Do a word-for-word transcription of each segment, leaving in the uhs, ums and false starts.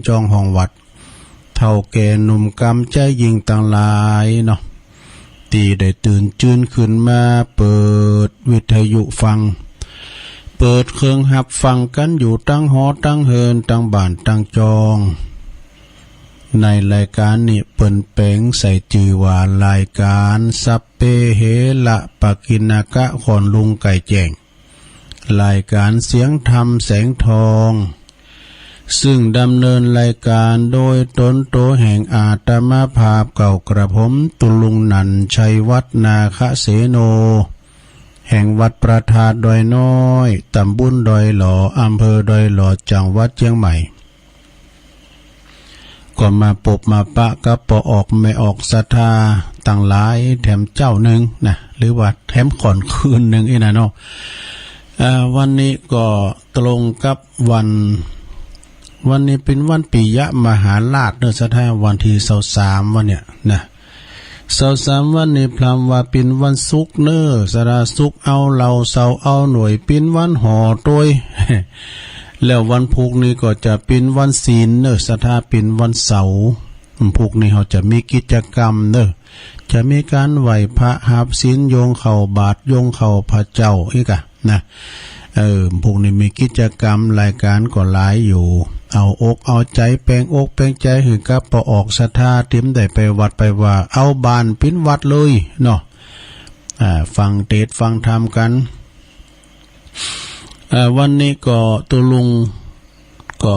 จ้องห้องวัด เฒ่าแก่หนุ่มกำใจ๊ยิ่งตังหลายเนาะ ตี้ได้ตื่นจื้นขึ้นมาเปิดวิทยุฟัง เปิดเครื่องฮับฟังกั๋นอยู่ตังหอตังเฮือนตังบ้านตังจ้อง ในรายก๋านนี้เปิ้นแป๋งใส่จื้อว่ารายก๋านสัพเพเหระปกิณณกะ ขอนลุงไก่แจ้ง รายก๋านเสียงธรรมแสงทอง ซึ่งดำเนินรายก๋านโดยตนตั๋วแห่งอาตมาภาพเก่ากระผม ตุลุงหนันชัยวัฒน์ นาคเสโน แห่งวัดพระธาตุดอยน้อย ตำบลดอยหล่อ อำเภอดอยหล่อ จังหวัดเจียงใหม่ ก็มาปบมาปะกับป้อออกแม่ออกศรัทธาตังหลายแถมเจ๊านึ่งนะ หรือว่าแถมค่อนคืนนึ่งอี้นะเนาะ เอ่อ วันนี้ก็ตรงกับวัน วันนี้เป๋นวันปิยมหาราชเนอะศรัทธา วันตี้ซาวสามวันเนี่ยนะ ซาวสามวันนี้พร่ำว่าเป๋นวันศุกร์เนอะศรัทธา ศุกร์เอาเหล่า เสาร์เอาหน่วย เป๋นวันห่อตวย แล้ววันพูกนี้ก็จะเป๋นวันศีลเนอะศรัทธา เป๋นวันเสาร์ พูกนี้เฮาจะมีกิจกรรมเนอะ จะมีก๋านไหว้พระฮับศีล โยงข้าวบาตร โยงข้าวพระเจ้าอี้ก่ะนะ เออ พูกนี้มีกิจกรรมรายก๋านก็หลายอยู่ เอาอกเอาใจ๋ แป๋งอกแป๋งใจ๋หื้อกับป้อออกศรัทธา ตี้บ่ได้ไปวัดไปวา เอาบ้านเป๋นวัดเลยเนาะ อ่า ฟังเตสน์ฟังธรรมกั๋น อ่า วันนี้ก็ตุลุงก็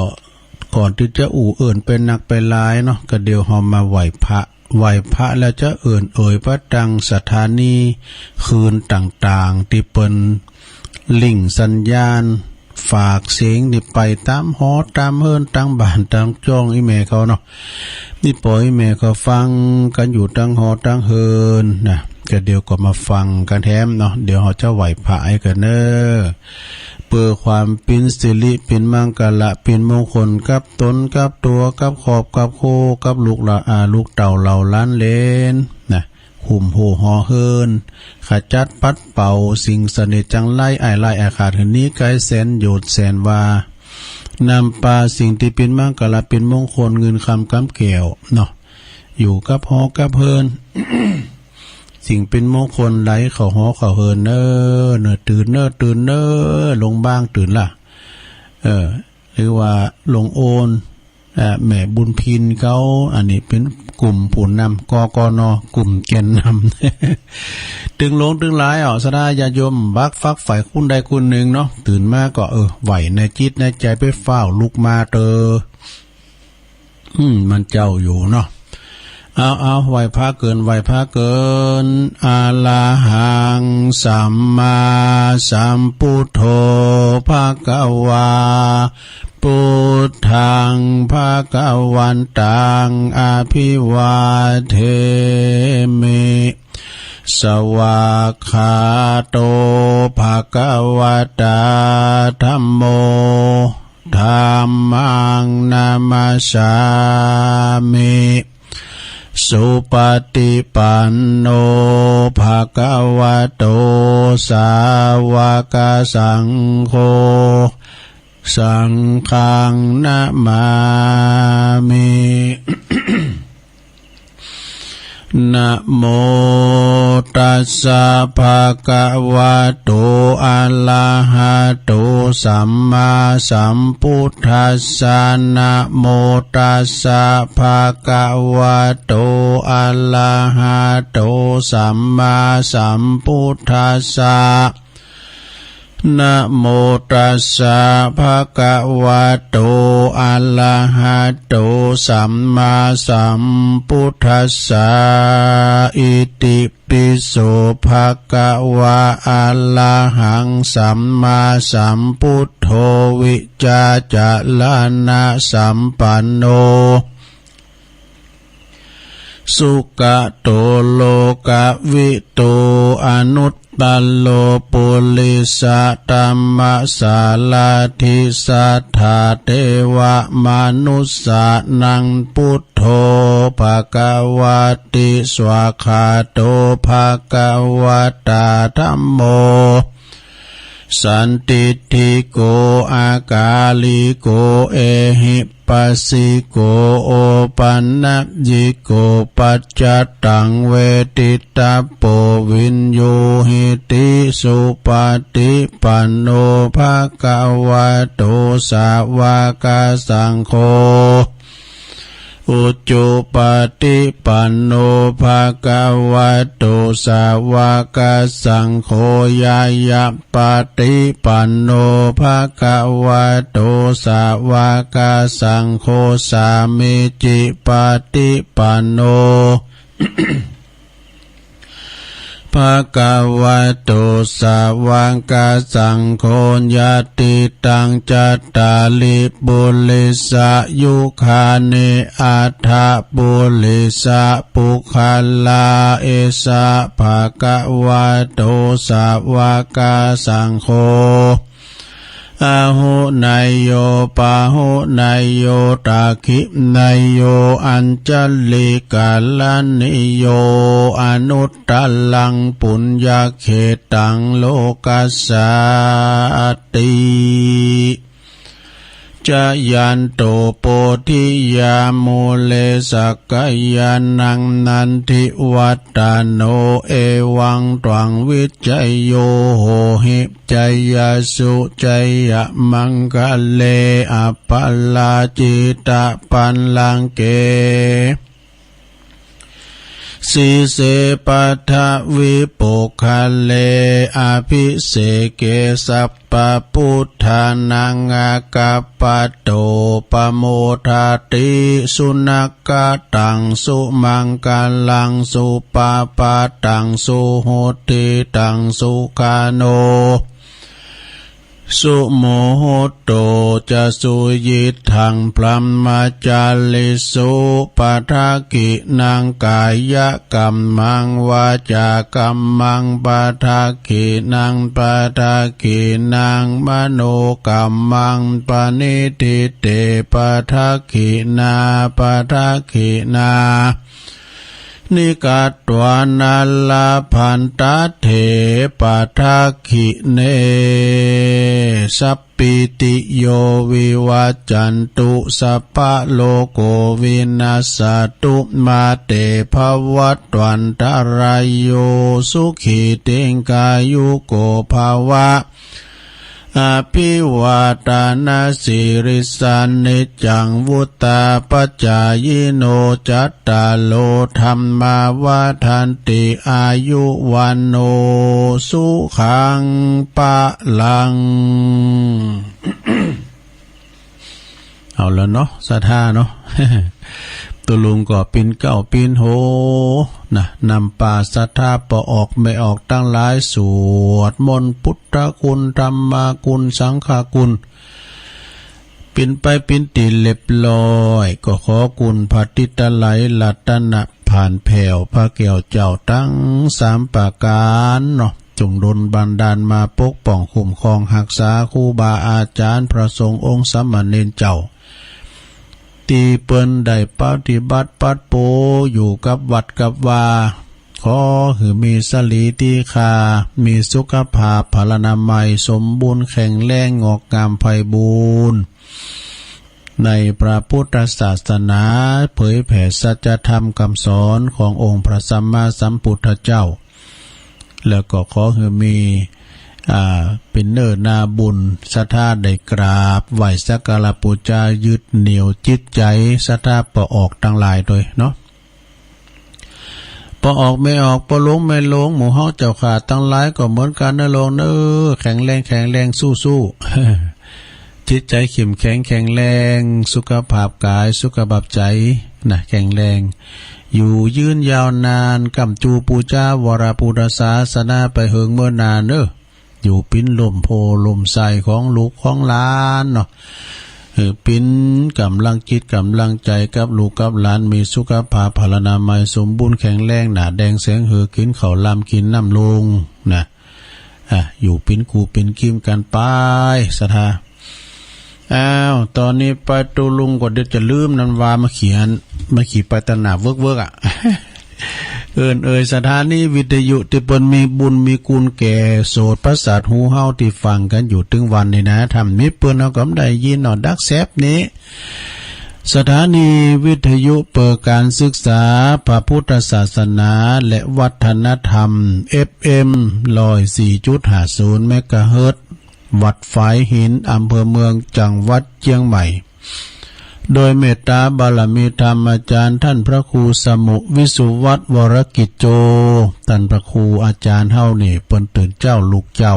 ก่อนตี้จะอู้เอิ้นไปนักไปหลายเนาะ ก็เดี๋ยวเฮามาไหว้พระ ไหว้พระแล้วจะเอิ้นเอ่ยไปตังสถานีคืนต่างๆ ตี้เปิ้นลิงก์สัญญาณ ฝากเสียงนี้ไปต๋ามหอต๋ามเฮือนต๋ามบ้านต๋ามจ้องอี้แม่เขาเนาะ นี่ป้ออี้แม่เขาฟังกั๋นอยู่ตังหอตังเฮือนนะ ก็เดี๋ยวก็มาฟังกั๋นแถมเนาะ เดี๋ยวเฮาจะไหว้พระหื้อกั๋นเนอะ เปื้อความเป๋นสิริเป๋นมังคละเป๋นมงคลกับตนกับตั๋วกับครอบกับครัวกับลูกหลาน อ่า ลูกเต้าเหล่าหลานเหลนนะ คุ้มฮู้ห่อเฮือน ขจัดปัดเป่าสิ่งเสนียดจังไร อ้ายร้ายอาฆาตหื้อหนีไก๋แสนโยชน์แสนวา นำปาสิ่งตี้เป๋นมังคละเป๋นมงคล เงินคำก๋ำแก้วเนาะ อยู่กับหอกับเฮือน สิ่งเป๋นมงคลไหลเข้าหอเข้าเฮือนเนอะ เนอะ ตื่นเนอะ ตื่นเนอะ ลุงบ้างตื่นละ เออ หรือว่าลุงโอน อ่า แม่บุญพินเขา อันนี้เป๋นกลุ่มผู้นำ กกน กลุ่มแกนนำ ตึงหลวงตึงหลาย เอาศรัทธาญาติโยม บักฝักใฝ่คนใดคนนึ่งเนาะ ตื่นมาก็ เออ ไหว้ในจิตในใจ๋ ไปฟ้าวลุกมาเต๊อะ อืม มันเจ๊าอยู่เนาะ เอา เอา ไหว้พระเกิน ไหว้พระเกิน อะระหังสัมมาสัมพุทโธ ภะคะวา พุทธัง ภะคะวันตัง อะภิวาเทมิ สวากขาโต ภะคะวะตา ธัมโม ธัมมัง นะมัสสามิ สุปะฏิปันโน ภะคะวะโต สาวะกสังโฆ สังฆัง นะมามิ นะโมตัสสะ ภะคะวะโต อะระหะโต สัมมาสัมพุทธัสสะ นะโมตัสสะ ภะคะวะโต อะระหะโต สัมมาสัมพุทธัสสะ นะโมตัสสะ ภะคะวะโต อะระหะโต สัมมาสัมพุทธัสสะ อิติปิโส ภะคะวะ อะระหัง สัมมาสัมพุทโธ วิชชาจารณะสัมปันโน สุกะโต โลกะวิทู อนุตตะโร ปุริสะธัมมะสารถิ สัทธาเทวะมนุสสานัง พุทโธ ภะคะวะติ สวากขาโต ภะคะวะตา ธัมโม สันทิฏฐิโก อากาลิโก เอหิปัสสิโก โอปันนยิโก ปัจจตังเวทิตัปโป วิญญูหิติ สุปฏิปันโน ภะคะวะโต สาวกสังโฆ อุจุปฏิปันโน ภะคะวะโต สาวกสังโฆ ญาณปฏิปันโน ภะคะวะโต สาวกสังโฆ สามีจิปฏิปันโน ภะคะวะโต สาวกสังโฆ ญาติตัง จัตตาริ ปุริสายุคานิ อัฏฐะปุริสะปุคคลา เอสะ ภะคะวะโต สาวกสังโฆ อาหุเนยโย ปาหุเนยโย ตักขิเนยโย อัญชลิกรณีโย อนุตตรัง ปุญญเขตตัง โลกัสสาติ จายันโต โพธิยามูเล สักกายานัง นันทิวัฏฏะโน เอวังตวัง วิจโย โหหิ จยสสุ จยมังคะเล อัปปะราจิตะปัลลังเก สีเส ปัทวิปุคคเล อภิเสเก สัพพะปุทธานัง อากัปปะโต ปะโมทะติ สุนัคขะตัง สุมังคะลัง สุปะพาตัง สุหุตติตัง สุขาโน สุมุตโต จะ สุยิตถัง พรหมจาริสุ ปะทักขิณัง กายะกัมมัง วาจากัมมัง ปะทักขิณัง ปะทักขิณัง มโนกัมมัง ปะณิฏฐิเต ปะทักขิณา ปะทักขิณา นิกัตวา นะ ละพันทะเถ ปะทักขิเณ สัพพิติโย วิวัจจันตุ สัพพะโรโค วินัสสะตุ มา เต ภะวัตวันตะราโย สุขี ทีฆายุโก ภะวะ อภิวาทะนะสีลิสสะ นิจจัง วุฑฒาปะจายิโน จัตตาโร ธัมมา วัฑฒันติ อายุ วัณโณ สุขัง พะลัง เอาละเนาะ ศรัทธาเนาะ ตุ๊ลุงก็ปิ๊นเก๊าปิ๊นโฮ นะ นำปาศรัทธาป้อออกแม่ออกตังหลาย สวดมนต์พุทธคุณ ธรรมคุณ สังฆคุณ ปิ๊นไปปิ๊นตี๋เรียบร้อย ก็ขอคุณพระติตะไลยรัตนะผ่านแผ้วพระแก้วเจ้าตังสามประก๋านเนาะ จงดลบันดาลมาปกป้องคุ้มครองฮักษาครูบาอาจ๋ารย์พระสงฆ์องค์สามเณรเจ้า ตี้เปิ้นได้ปฏิบัติปัดโปอยู่กับวัดกับวา ขอหื้อมีสะหลีตี้ค่า มีสุขภาพพลานามัยสมบูรณ์แข็งแรงงอกงามไพบูลย์ ในพระพุทธศาสนา เผยแผ่สัจธรรมกำสอนขององค์พระสัมมาสัมพุทธเจ้า แล้วก็ขอหื้อมี อ่า เป๋นเนื้อนาบุญ ศรัทธาได้กราบไหว้สักการะปู๋จา ยึดเหนี่ยวจิตใจ๋ศรัทธาป้อออกตังหลายตวยเนาะ ป้อออกแม่ออก ป้อหลวงแม่หลวง หมู่เฮาเจ้าข้าตังหลายก็เหมือนกั๋นเน่อหลวงเน่อ แข็งแรงแข็งแรง สู้ๆ จิตใจ๋เข้มแข็งแข็งแรง สุขภาพก๋ายสุขภาพใจ๋นะ แข็งแรง อยู่ยืนยาวนาน ก้ำจู๋ปู๋จาวรพุทธศาสนาไปเหิงเมินนานเน่อ อยู่เป๋นฮ่มโพธิ์ฮ่มไทรของลูกของหลานเนาะ หื้อเป๋นก๋ำลังจิตก๋ำลังใจ๋กับลูกกับหลาน มีสุขภาพพลานามัยสมบูรณ์แข็งแรง หน้าแดงแสงเหือ กิ๋นข้าวลำกิ๋นน้ำลงนะ อ่ะ อยู่เป๋นกู่เป๋นกี๋กั๋นไป ศรัทธา อ้าว ต๋อนนี้ไปตุ๊ลุงก็เดี๋ยวจะลืมนั่นว่ามาเขียน มาขีดไปตะหนาเวิร์กๆ อ่ะ เอิ้นเอ่ยสถานีวิทยุตี้เปิ้นมีบุญมีคุณแก่โสตประสาทหูเฮาตี้ฟังกั๋นอยู่ตึงวันนี้นะ ถ้าบ่มีเปิ้นเฮาก็บ่ได้ยินเนาะ ดักแสบนี้ สถานีวิทยุเปิดก๋านศึกษาพระพุทธศาสนาและวัฒนธรรม เอฟเอ็ม ร้อยสี่จุดห้าศูนย์ เมกะเฮิรตซ์ วัดฝายหิน อำเภอเมือง จังหวัดเจียงใหม่ โดยเมตตาบารมีธรรมอาจ๋ารย์ต้านพระครูสมุห์ วิสุวัฒน์ วรกิจโจ ต้านพระครูอาจ๋ารย์เฮานี่ เปิ้นตื่นเจ๊าลุกเจ๊า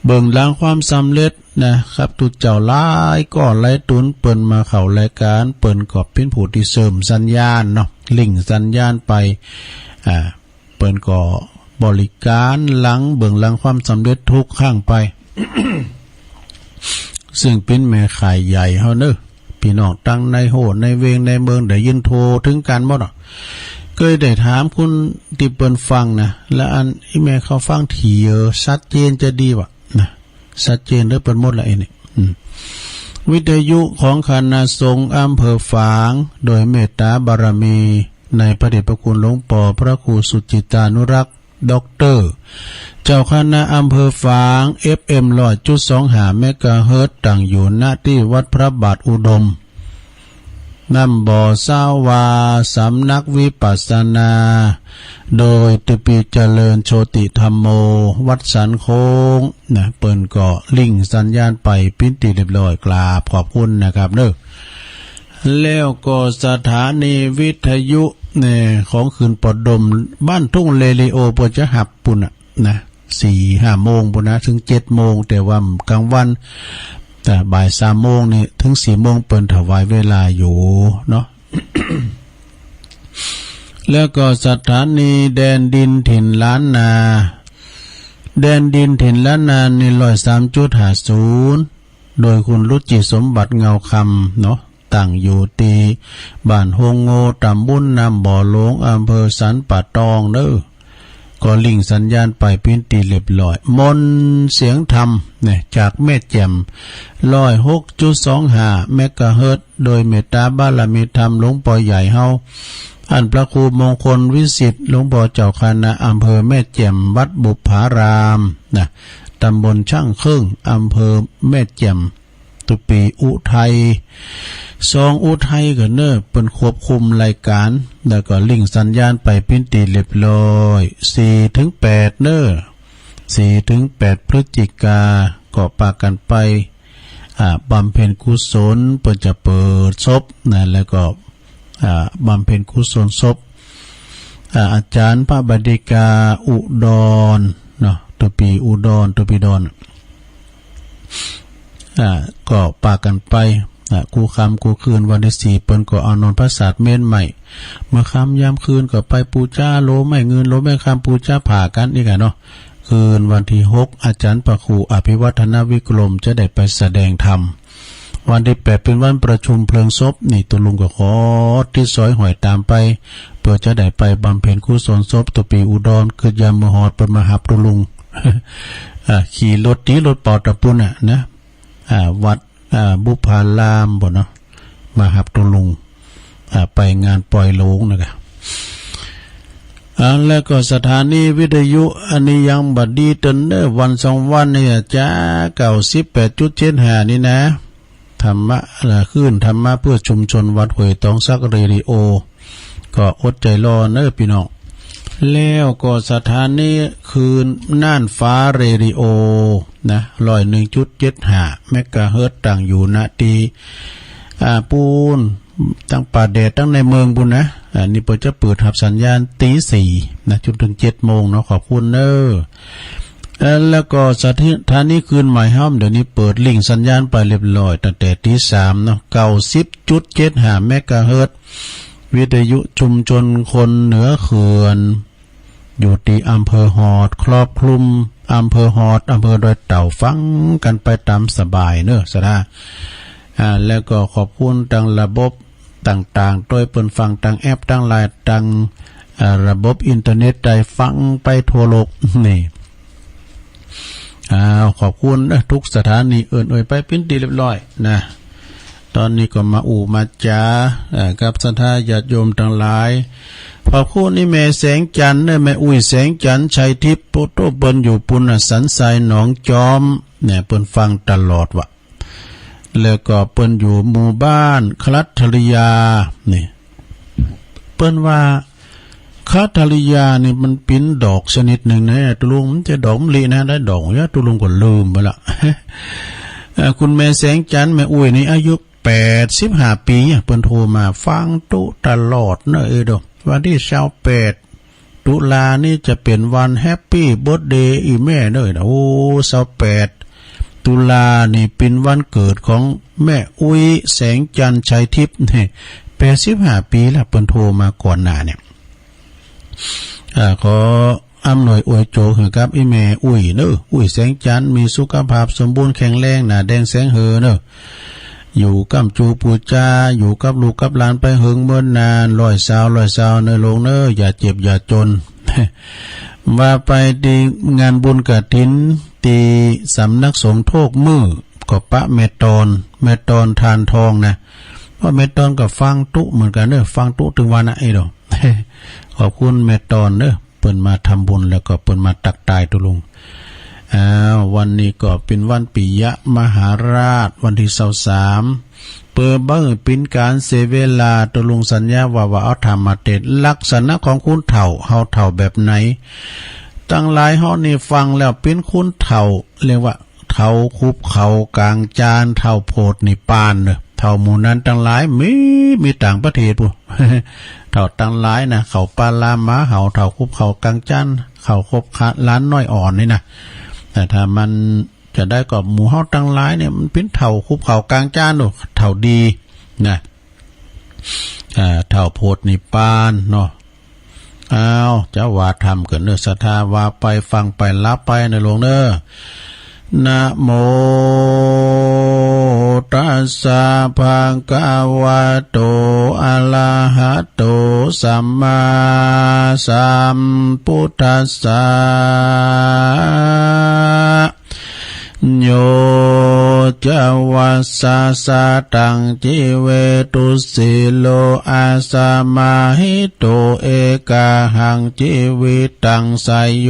เบื้องหลังความสำเร็จนะครับ ตุ๊เจ้าหลายก้อหลายตุ๊น เปิ้นมาเข้ารายก๋าน เปิ้นก็เป๋นผู้ตี้เสริมสัญญาณเนาะ ลิงก์สัญญาณไป อ่า เปิ้นก็บริก๋านหลัง เบื้องหลังความสำเร็จทุกครั้งไป ซึ่งเป๋นแม่ข่ายใหญ่เฮาเนาะ ปี้น้องตังในโฮ่ในเวงในเมืองได้ยินทั่วเถิงกั๋นหมดอะ เกยได้ถามคนตี้เปิ้นฟังนะ แล้วอันอี้แม่เขาฟังถี่ เออ ชัดเจนจะดีวะนะ ชัดเจนเด้อเปิ้นหมดละไอ้นี่ อืม วิทยุของคณะสงฆ์อำเภอฝาง โดยเมตตาบารมีในพระเดชพระคุณหลวงป้อพระครูสุจิตตานุรักษ์ ด็อกเตอร์ เจ้าคณะอำเภอฝาง เอฟเอ็ม ร้อยจุดสองห้า เมกะเฮิรตซ์ ตั้งอยู่ ณ ตี้วัดพระบาทอุดม น้ำบ่อซาวา สำนักวิปัสสนา โดยตุ๊ปี๋เจริญโชติธัมโม วัดสันโค้งนะ เปิ้นก็ลิงก์สัญญาณไปเป๋นตี้เรียบร้อย กราบขอบคุณนะครับเนาะ แล้วก็สถานีวิทยุเนี่ย ของเขตปฐม บ้านทุ่งเรดิโอ เปิ้นจะฮับปู้นน่ะนะ สี่ห้าโมงปู้นนะ เถิงเจ็ดโมง แต่ว่ากลางวัน แต่บ่ายสามโมงนี่เถิงสี่โมง เปิ้นถวายเวลาอยู่เนาะ แล้วก็สถานีแดนดินถิ่นล้านนา แดนดินถิ่นล้านนานี่ ร้อยสามจุดห้าศูนย์ โดยคุณรุจิสมบัติเงาคำเนาะ ตั้งอยู่ตี้บ้านโฮงโง่ ตำบลน้ำบ่อหลวง อำเภอสันป่าตองเนาะ ก็ลิงก์สัญญาณไปเป๋นตี้เรียบร้อย มนต์เสียงธรรมเนี่ย จากแม่แจ่ม ร้อยหกจุดสองห้า เมกะเฮิรตซ์ โดยเมตตาบารมีธรรมหลวงป้อใหญ่เฮา อันพระครูมงคลวิสิทธิ์ หลวงป้อเจ้าคณะอำเภอแม่แจ่ม วัดบุปผารามนะ ตำบลช่างเครื่อง อำเภอแม่แจ่ม ตุ๊ปี๋อุทัย ซองอุทัยก็เนาะ เปิ้นควบคุมรายก๋าน แล้วก็ลิงก์สัญญาณไปเป๋นตี้เรียบร้อย สี่เถิงแปดเนาะ สี่เถิงแปดพฤศจิกา ก็ปากั๋นไป อ่า บำเพ็ญกุศล เปิ้นจะเปิดศพนะ แล้วก็ อ่า บำเพ็ญกุศลศพ อ่า อาจ๋ารย์พระบดิกาอุดรเนาะ ตุ๊ปี๋อุดร ตุ๊ปี๋ดอน อ่า ก็ปากั๋นไป อ่า กู้ค่ำกู้คืนวันตี้สี่ เปิ้นก็เอานอนปราสาทเมรุใหม่ เมื่อค่ำยามคืนก็ไปปู๋จาโลไม้เงินโลไม้คำ ปู๋จาผ้ากั๋นอีกอะเนาะ คืนวันตี้หก อาจ๋ารย์พระครูอภิวัฒนวิกรมจะได้ไปแสดงธรรม วันตี้แปดเป๋นวันประชุมเพลิงศพ นี่ตุ๊ลุงก็ขอติดสอยห้อยต๋ามไป เปื้อจะได้ไปบำเพ็ญกุศลศพ ตุ๊ปี๋อุดร กึ๊ดยามเมื่อฮอดเปิ้นมาฮับตุ๊ลุง อ่า ขี่รถตี๋รถเป๋าตะปู้นน่ะนะ อ่า วัด อ่า บุปผารามปู้นเนาะ มาฮับตุ๊ลุง อ่า ไปงานปอยโลงนะกะ อ่า แล้วก็สถานีวิทยุอันนี้ยังบ่ดีเตินเน่อ วันสองวันนี่จะ เก้าสิบแปดจุดเจ็ดห้า นี่นะ ธรรมะ อ่า คลื่นธรรมะเพื่อชุมชนวัดห้วยตองสักเรดิโอ ก็อดใจ๋รอเน่อปี้น้อง แล้วก็สถานีคลื่นน่านฟ้าเรดิโอนะ ร้อยหนึ่งจุดเจ็ดห้า เมกะเฮิรตซ์ ตั้งอยู่ ณ ตี้ อ่า ปู้น ตังป่าแดด ตังในเมืองปู้นนะ อันนี้เปิ้นจะเปิดฮับสัญญาณตี้สี่นะ จ๋นเถิงเจ็ดโมงเนาะ ขอบคุณเน่อ เอ่อ แล้วก็สถานีคลื่นใหม่เฮา เดี๋ยวนี้เปิดลิงก์สัญญาณไปเรียบร้อย ตั้งแต่ตี้สามเนาะ เก้าสิบจุดเจ็ดห้า เมกะเฮิรตซ์ วิทยุชุมชนคนเหนือเขื่อน อยู่ตี้อำเภอฮอด ครอบคลุมอำเภอฮอด อำเภอดอยเต่า ฟังกั๋นไปต๋ามสบายเน่อ สะดา อ่า แล้วก็ขอบคุณตังระบบต่างๆ โดยเปิ้นฟังตังแอปตังไลน์ ตัง อ่า ระบบอินเทอร์เน็ตได้ฟังไปทั่วโลก นี่ อ้าว ขอบคุณเน่อ ทุกสถานี เอิ้นเอ่ยไปเป๋นตี้เรียบร้อยนะ ตอนนี้ก็มาอู้มาจ๋า เอ่อ กับศรัทธาญาติโยมตังหลาย ขอบคุณอี่แม่แสงจันทร์เน่อ แม่อุ๊ยแสงจันทร์ ชัยทิพย์ โปโต้ เปิ้นอยู่ปุ้นน่ะ สันทรายหนองจอม เนี่ย เปิ้นฟังตลอดว่ะ แล้วก็เปิ้นอยู่หมู่บ้านคลัตทริยา นี่ เปิ้นว่า คลัตทริยานี่มันเป๋นดอกชนิดนึ่งนะ ตุ๊ลุง มันจะดอกมะลินะ ได้ดอกยะ ตุ๊ลุงก็ลืมไปละ เอ่อ คุณแม่แสงจันทร์ แม่อุ๊ยนี่อายุแปดสิบห้าปี๋อะ เปิ้นโทรมาฟังตุ๊ตลอดเน่อ เออ เด้อ วันตี้ซาวแปด ตุลานี่จะเป๋นวันแฮปปี้เบิร์ธเดย์อี่แม่เน่อ โอ้ ซาวแปด ตุลานี่เป๋นวันเกิดของแม่อุ๊ยแสงจันทร์ ชัยทิพย์ นี่ แปดสิบห้าปี๋ละ เปิ้นโทรมาก่อนหน้าเนี่ย อ่า ขออำนวยอวยโจหื้อกับอี่แม่อุ๊ยเน่อ อุ๊ยแสงจันทร์ มีสุขภาพสมบูรณ์แข็งแรง หน้าแดงแสงเฮอเน่อ อยู่ก้ำจูปู๋จา อยู่กับลูกกับหลานไปเหิงเมินนาน ร้อยซาว ร้อยซาวเน่อลูกเน่อ อย่าเจ็บอย่าจน ว่าไปตี้งานบุญกฐิน ตี้สำนักสงฆ์โทกมือ ก็ปะแม่ตอน แม่ตอน ธารทองนะ เพราะแม่ตอนก็ฟังตุ๊เหมือนกั๋นเน่อ ฟังตุ๊ตึงวันนะ เอ้ย เด้อ ขอบคุณแม่ตอนเน่อ เปิ้นมาทำบุญแล้วก็เปิ้นมาตักตายตุ๊ลุง อ้าว วันนี้ก็เป๋นวันปิยมหาราช วันตี้ซาวสาม เปื้อบ่หื้อเป๋นก๋านเสียเวลา ตุ๊ลุงสัญญาว่า ว่าเอาธรรมมาเตศน์ ลักษณะของคนเฒ่า เฮาเฒ่าแบบไหน ตังหลายเฮานี่ฟังแล้วเป๋นคนเฒ่า เรียกว่า เฒ่าคุบเข่ากางจาน เฒ่าโผดนิพพานเน่อ เฒ่าหมู่นั้นตังหลายมี มีต่างประเทศปู้น เฒ่าตังหลายนะ เขาปาลามาเห่า เฒ่าคุบเข่ากางจาน เขาคบหลานน้อยอ่อนนี่นะ แต่ถ้ามันจะได้ก็หมู่เฮาตังหลายเนี่ย มันเป๋นเฒ่าคุบเข่ากางจานโอ้ เฒ่าดีนะ อ่า เฒ่าโผดนิพพานเนาะ อ้าว จะว่าธรรมเกินเน่อ ศรัทธาว่าไปฟังไปหลับไปเน่อลูกเน่อ นะโมตัสสะ ภะคะวะโต อะระหะโต สัมมาสัมพุทธัสสะ โย จะ วัสสะ สะตัง จีเวตุสสีโล อาสมาหิโต เอกาหัง จีวิตัง สะโย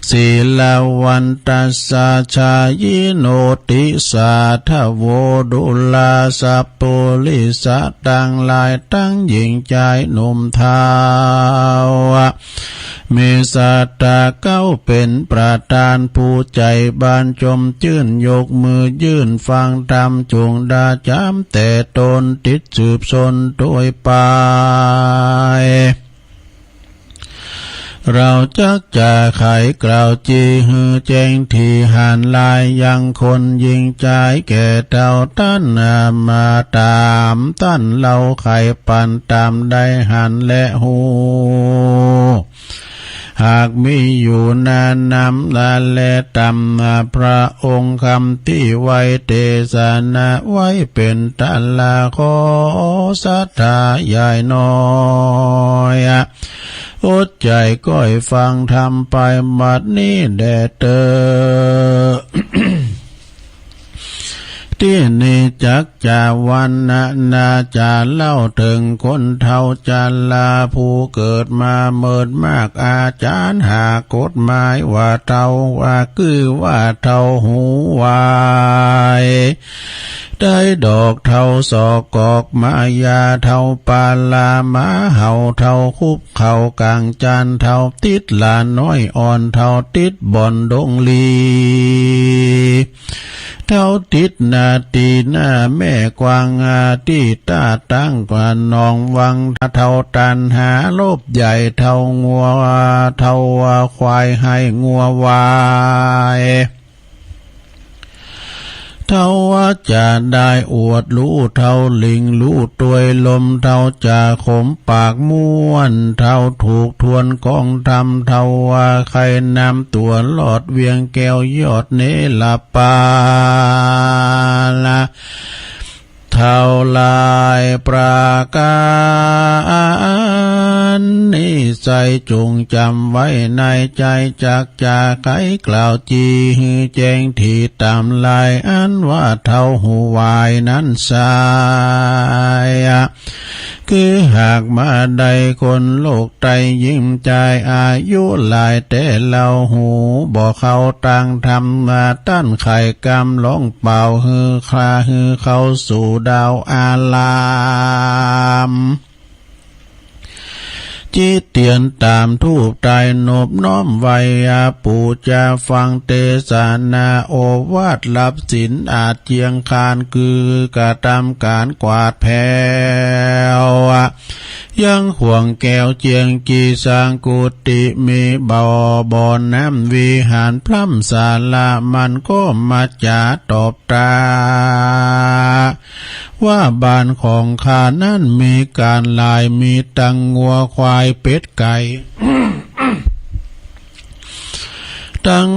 สีลาวันตัสสะ ชายิโนติ สาธะโว ดูราสัปปุริสะ ตังหลายตังหญิงจายหนุ่มเฒ่า มีศรัทธาเก๊าเป๋นประธาน ผู้ใจ๋บานจมจื้น ยกมือยื่นฟังธรรม จุ่งดาจำแต่ตน ติดสืบสนตวยไป เราจักจะไขกล่าวจี่หื้อแจ้ง ตี้หันลายยังคนหญิงจายแก่เฒ่าตัน มาต๋ามตันเล่า ไขปันต๋ามได้หันและฮู้ หากมีอยู่นานนำละแลต๋าม พระองค์คำตี้ไว้เตสนาไว้เป๋นตะลา ขอศรัทธาใหญ่น้อย อดใจ๋ก้อยฟังธรรมไปบัดนี้แด่เต๊อะ ตี้นี้จักจะวรรณนา จะเล่าเถิงคนเฒ่าจารา ผู้เกิดมาเมินมาก อาจารย์หากฎหมายว่าเฒ่า ว่าคือว่าเฒ่าหูวาย ได้ดอกเฒ่าศอกกอกมายา เฒ่าปาลามาเห่า เฒ่าคุบเข่ากางจาน เฒ่าติดหลานน้อยอ่อน เฒ่าติดบ่อนดงลี เฒ่าติดหน้าตี้หน้าแม่กวาง อาตี้ต้าตั้งกว่าหนองวัง เฒ่าตัณหาโลภใหญ่ เฒ่างัว เฒ่าควายไห้งัววาย เฒ่าว่าจะได้อวดรู้ เฒ่าหลิงรู้ตวยลม เฒ่าจะขมปากม้วน เฒ่าถูกทวนกองธรรม เฒ่าว่าใค่นำตั๋วลอดเวียงแก้วยอดเนรปาละ เฒ่าหลายประก๋านนี้ ใจ๋ จุ่งจ๋ำไว้ในใจ๋ จักจะไขกล่าวจี๋ หื้อแจ้งถี่ต๋ามลาย อันว่าเฒ่าหูหวายนั้นไส้ คือหากมาได้คนโลกใต้ ญิงจายอายุหลาย แต่เล่าหูบ่เข้าตางธรรม มาต้านไขกำลองเป่า หื้อคลาหื้อเข้าสู่ดาวอาราม จิตเตียนต๋ามธูปไต้ นบน้อมไหว้อา ปู๋จาฟังเตสนา โอวาทรับศีลอาจเจียงคาน คือกระทำก๋านกวาดแผ้ว ยังข่วงแก้วเจียงจี สร้างกุฏิมีบ่อ บ่อน้ำวิหารพร่ำศาลา มันก็มาจ๋าตอบต๋า ว่าบ้านของข้านั้นมีก๋านหลาย มีตังงัวควายเป็ดไก่ ตัง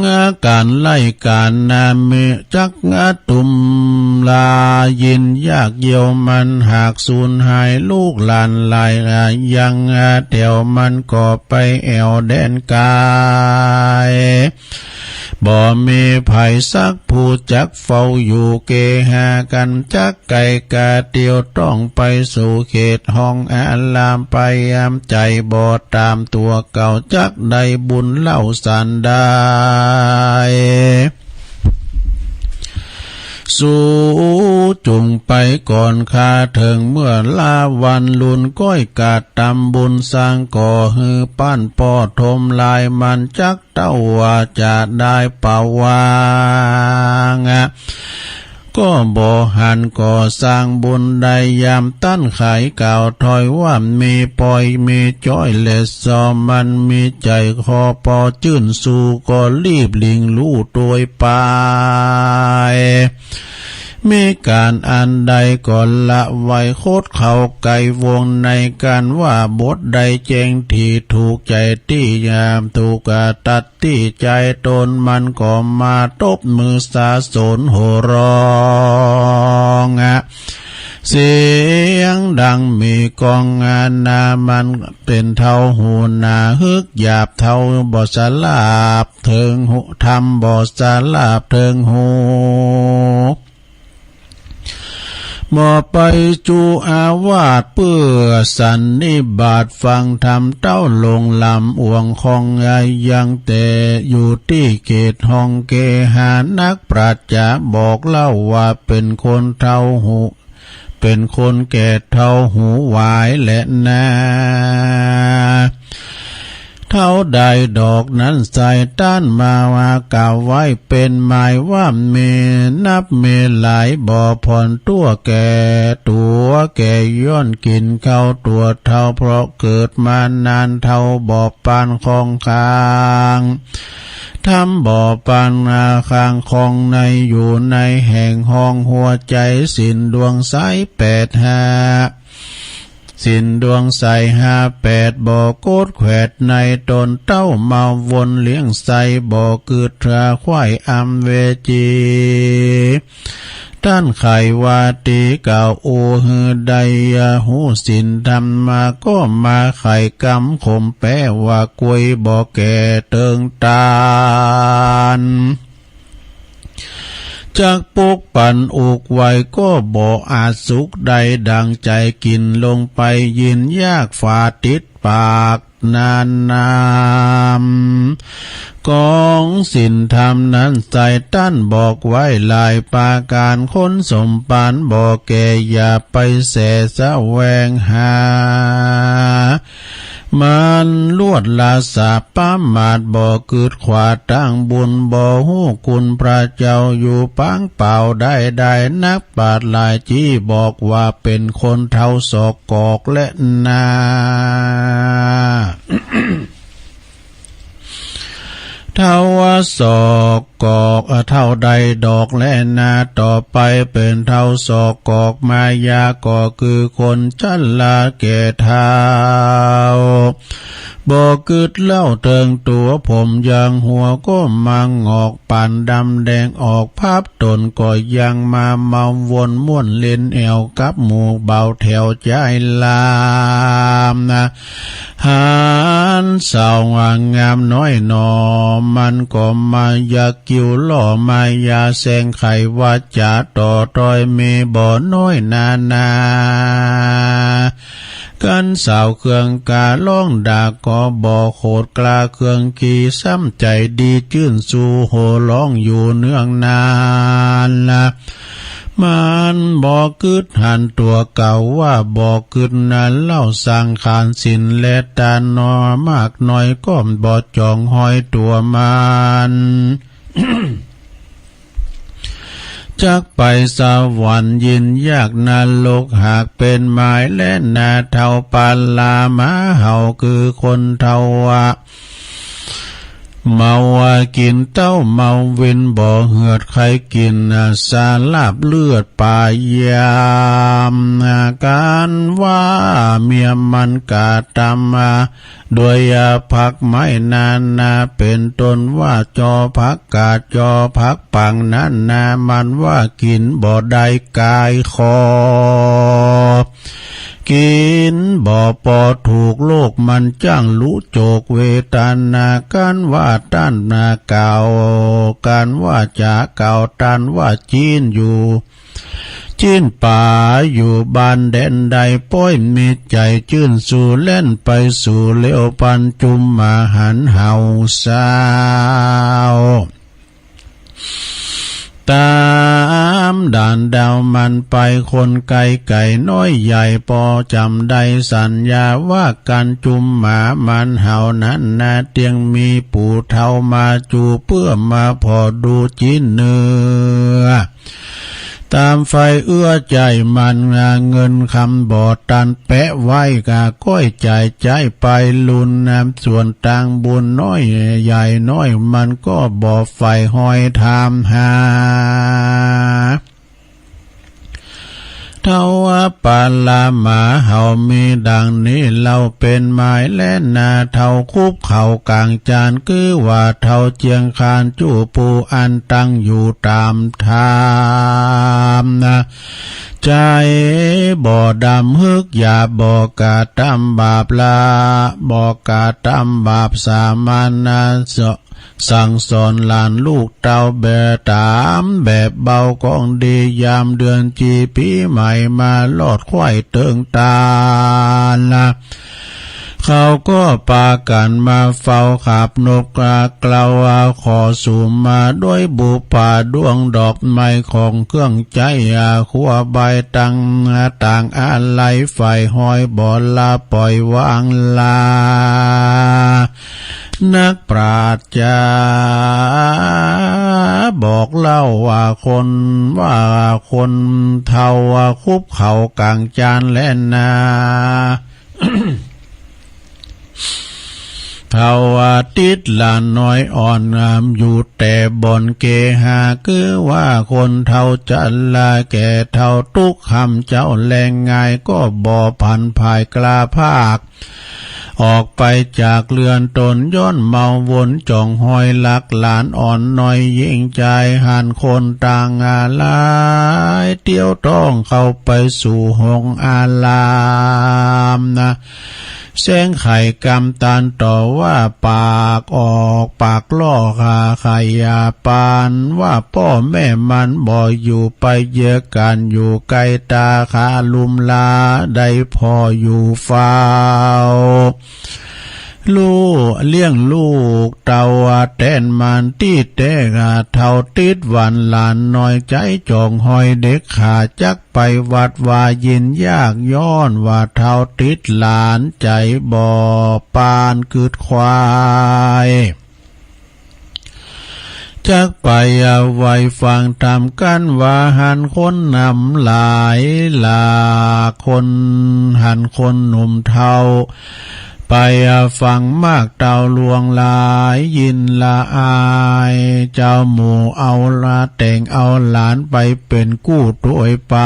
ก๋านไฮ่ก๋านนา มีจักตุมลา ยินยากเยียะมัน หากสูญหายลูกหลานหลาย ยังแถวมันก็ไปแอ่วแดนไก๋ บ่มีใผสักผู้จักเฝ้าอยู่ เกหากั๋นจักไก๋ก๋าเตียว ต้องไปสู่เขตห้องอาราม ไปยามใจ๋บ่ต๋ามตั๋วเก่า จักได้บุญเล่าสันใด สูจุ่งไปก่อนข้า เถิงเมื่อลาวันลุน ก้อยกระตำบุญสร้างก่อ หื้อป้านป้อทมลายมัน จักเต้าว่าจะได้ปะวาง ก็บ่หันก่อสร้างบุญได้ ยามต้านไขกล่าวถ้อยว่า มีปอยมีจ้อยแลซอ มันมีใจ๋คอปอจื้น สูก็รีบหลิ่งลู่ตวยไป มีก๋านอันใดก็ละไว้ คดเข้าใก้วงใน กั๋นว่าบทใดแจ้งถี่ ถูกใจ๋ตี้ยาม ถูกตัดตี้ใจ๋ต๋น มันก็มาตบมือสรรเสริญโห่ร้อง เสียงดังมีก้องนา มันเป๋นเฒ่าหูหนา ฮึกหยาบเฒ่าบ่สลาบเถิงหู ธรรมบ่สลาบเถิงหู บ่ไปจูอาวาสเปื้อสันนิบาตฟังธรรม เต้าหลงลำอ่วงของยังแต่อยู่ตี้เขตห้องเกหา นักปราชญ์บอกเล่าว่าเป๋นคนเฒ่าหู เป๋นคนแก่เฒ่าหูหวายแลนา เฒ่าใดดอกนั้นไส้ ต้านมาว่ากล่าวไว้เป๋นหมายว่า มีนับมีหลายบ่ผ่อน ตั๋วแก่ตั๋วแก่ย้อนกิ๋นข้าวตั๋วเฒ่า เพราะเกิดมานานเฒ่าบ่ปานของข้าง ธรรมบ่ปานข้างของใน อยู่ในแห่งห้องหัวใจ๋ ศีลดวงใสแปดห้า ศีลดวงใสห้าแปด บ่โกดแขวดในต๋น เต้าเมาวนเลี้ยงไส้ บ่กึ๊ดเถือไขว่อำเวจี ต้านไขว่าตี้กล่าวอู้ หื้อได้ฮู้ศีลธรรมมา ก็มาไขกำขมแปว่า กวยบ่แก่เติงต๋าน จักปกปั๋นอุกไว้ ก็บ่อาจสุขได้ดั่งใจ๋ กิ๋นลงไปยินยาก ฝาดติดปากนานนาม ของศีลธรรมนั้นไส้ ต้านบอกไว้หลายประก๋าน คนสมภารบ่แก่อย่าไปแสแสวงหา มันลวดลาสาประมาท บ่กึ๊ดขวาตางบุญ บ่ฮู้คุณพระเจ้า อยู่ปางเปล่าได้ได้ นักปราชญ์หลายจี้บอกว่าเป๋นคนเฒ่าศอกกอกแลนา เฒ่าศอกกอก เฒ่าใดดอกแลนา ต่อไปเป๋นเฒ่าศอกกอก มายาก็คือคนชราแก่เฒ่า บ่กึ๊ดเล่าเถิงตั๋วผมยาง หัวก็มาหงอก ป่านดำแดงออก พับต๋นก็ยังมาเมา วนม่วนเล่นแอ่ว กับหมู่บ่าวแถวจายลามนา หันสาวงามน้อยหนอ มันก็มายักคิ้วหล่อ มายาแสงไขวาจ๋า ต่อตอยมีบ่น้อยนานา กั๋นสาวเคืองกา ฮ้องด่าก็บ่โขดกล้า เคืองขี้ซ้ำใจ๋ดีจื้นซู โห่ฮ้องอยู่เนืองนานนา มันบ่กึ๊ดหันตั๋วเก่า ว่าบ่กึ๊ดนา เล่าสังขารศีลและตาน หนอมากน้อยก็บ่จ๋องฮอยตั๋วมัน จักไปสวรรค์ยินยาก นรกหากเป๋นหมาย แลนาเฒ่าปาลาหมาเห่า คือคนเฒ่าว่า เมาว่ากิ๋นเต้า เมาวินบ่เหือด ใค่กิ๋นนา สาลาบเลือดป๋ายามนา กั๋นว่าเมียมันกาตำมา ด้วยผักไม้นานา เป๋นต้นว่าจอผักกาด จอผักปังนานา มันว่ากิ๋นบ่ได้กายคอ กิ๋นบ่ปอถูก โลกมันจ้างลุโจกเวทนา กั๋นว่าต้านนาเก่า กั๋นว่าจ๋าเก่า ต้านว่าจี๊นอยู่ จี๊นป๋าอยู่บ้านแดนใด ป้อยมีใจ๋จื้นสู่ แล่นไปสู่เหลียวปัน จุมหมาหันเห่าสาว ต๋ามด่านดาวมันไป คนไกลไก่น้อยใหญ่ ปอจ๋ำได้สัญญาว่ากั๋น จุมหมามันเห่านั้นนา เตียงมีปู่เฒ่ามาจู๋ เปื้อมาผ่อดูจี๊นเนื้อ ต๋ามใฝ่เอื้อใจ๋มัน เงินคำบ่ตันแปะไว้ กาก้อยจ่ายใจ๊ไปลุนนา ส่วนตางบุญน้อยใหญ่น้อย มันก็บ่ใฝ่ฮอยถามหา เฒ่าปาลาหมาเห่ามีดังนี้ เล่าเป๋นหมายแลนา เฒ่าคุบเข่ากลางจาน คือว่าเฒ่าเจียงคาน จู้ผู้อันตั้งอยู่ต๋ามธรรมนา ใจ๋บ่ดำ ฮึกยาบ่กระตำบาปละ บ่กระตำบาป สามัญนา สั่งสอนหลานลูกเต้า แบบต๋ามแบบเบาของดี ยามเดือนจีปี๋ใหม่มา ลอดไขว้เติงตานา เขาก็ปากั๋นมาเฝ้าขับนกกาเกลา ขอสุมมาด้วยบุปผาดวงดอกไม้ ของเครื่องใจ๊อาครัวใบตัง ต่างอาลัยใฝ่ฮอยบ่ละปล่อยวางลา นักปราชญ์จาบอกเล่าว่าคน ว่าคนเฒ่าคุบเข่ากลางจานแลนา เฒ่าติดหลานน้อยอ่อนงาม อยู่แต่บ่อนเกหา คือว่าคนเฒ่าจะลาแก่เฒ่า ตุ๊กคำเจ้าแลงง่าย ก็บ่ผันผายกล้าพาก ออกไปจากเฮือนต๋น ย้อนเมาวนจ่องฮอยลักหลานอ่อนน้อยหญิงจาย หันคนต่างอาลัย เตี้ยวต้องเข้าไปสู่ห้องอารามนา แสงไขกำตานต่อว่าปากออกปากล่อ ขาไขยาปานว่าป้อแม่มันบ่อยู่ ไปเยือกั๋นอยู่ไกล ต๋าขาลุมลาได้ผ่ออยู่เฝ้า ลูกเลี้ยงลูกเต้าแตนมัน ตี้แต๊เฒ่าติดหวันหลานน้อย ใจ๊จ่องฮอยเด็กขา จักไปวัดวายินยาก ย้อนว่าเฒ่าติดหลาน ใจ๋บ่ปานกึ๊ดควาย จักไปเอาไว้ฟังธรรมกั๋น ว่าหันคนนำหลายหลากคน หันคนหนุ่มเฒ่า ไปฟังมากเต้าหลวงหลาย ยินละอาย เจ้าหมู่เอาละแต่งเอาหลาน ไปเป๋นกู้ตวยไป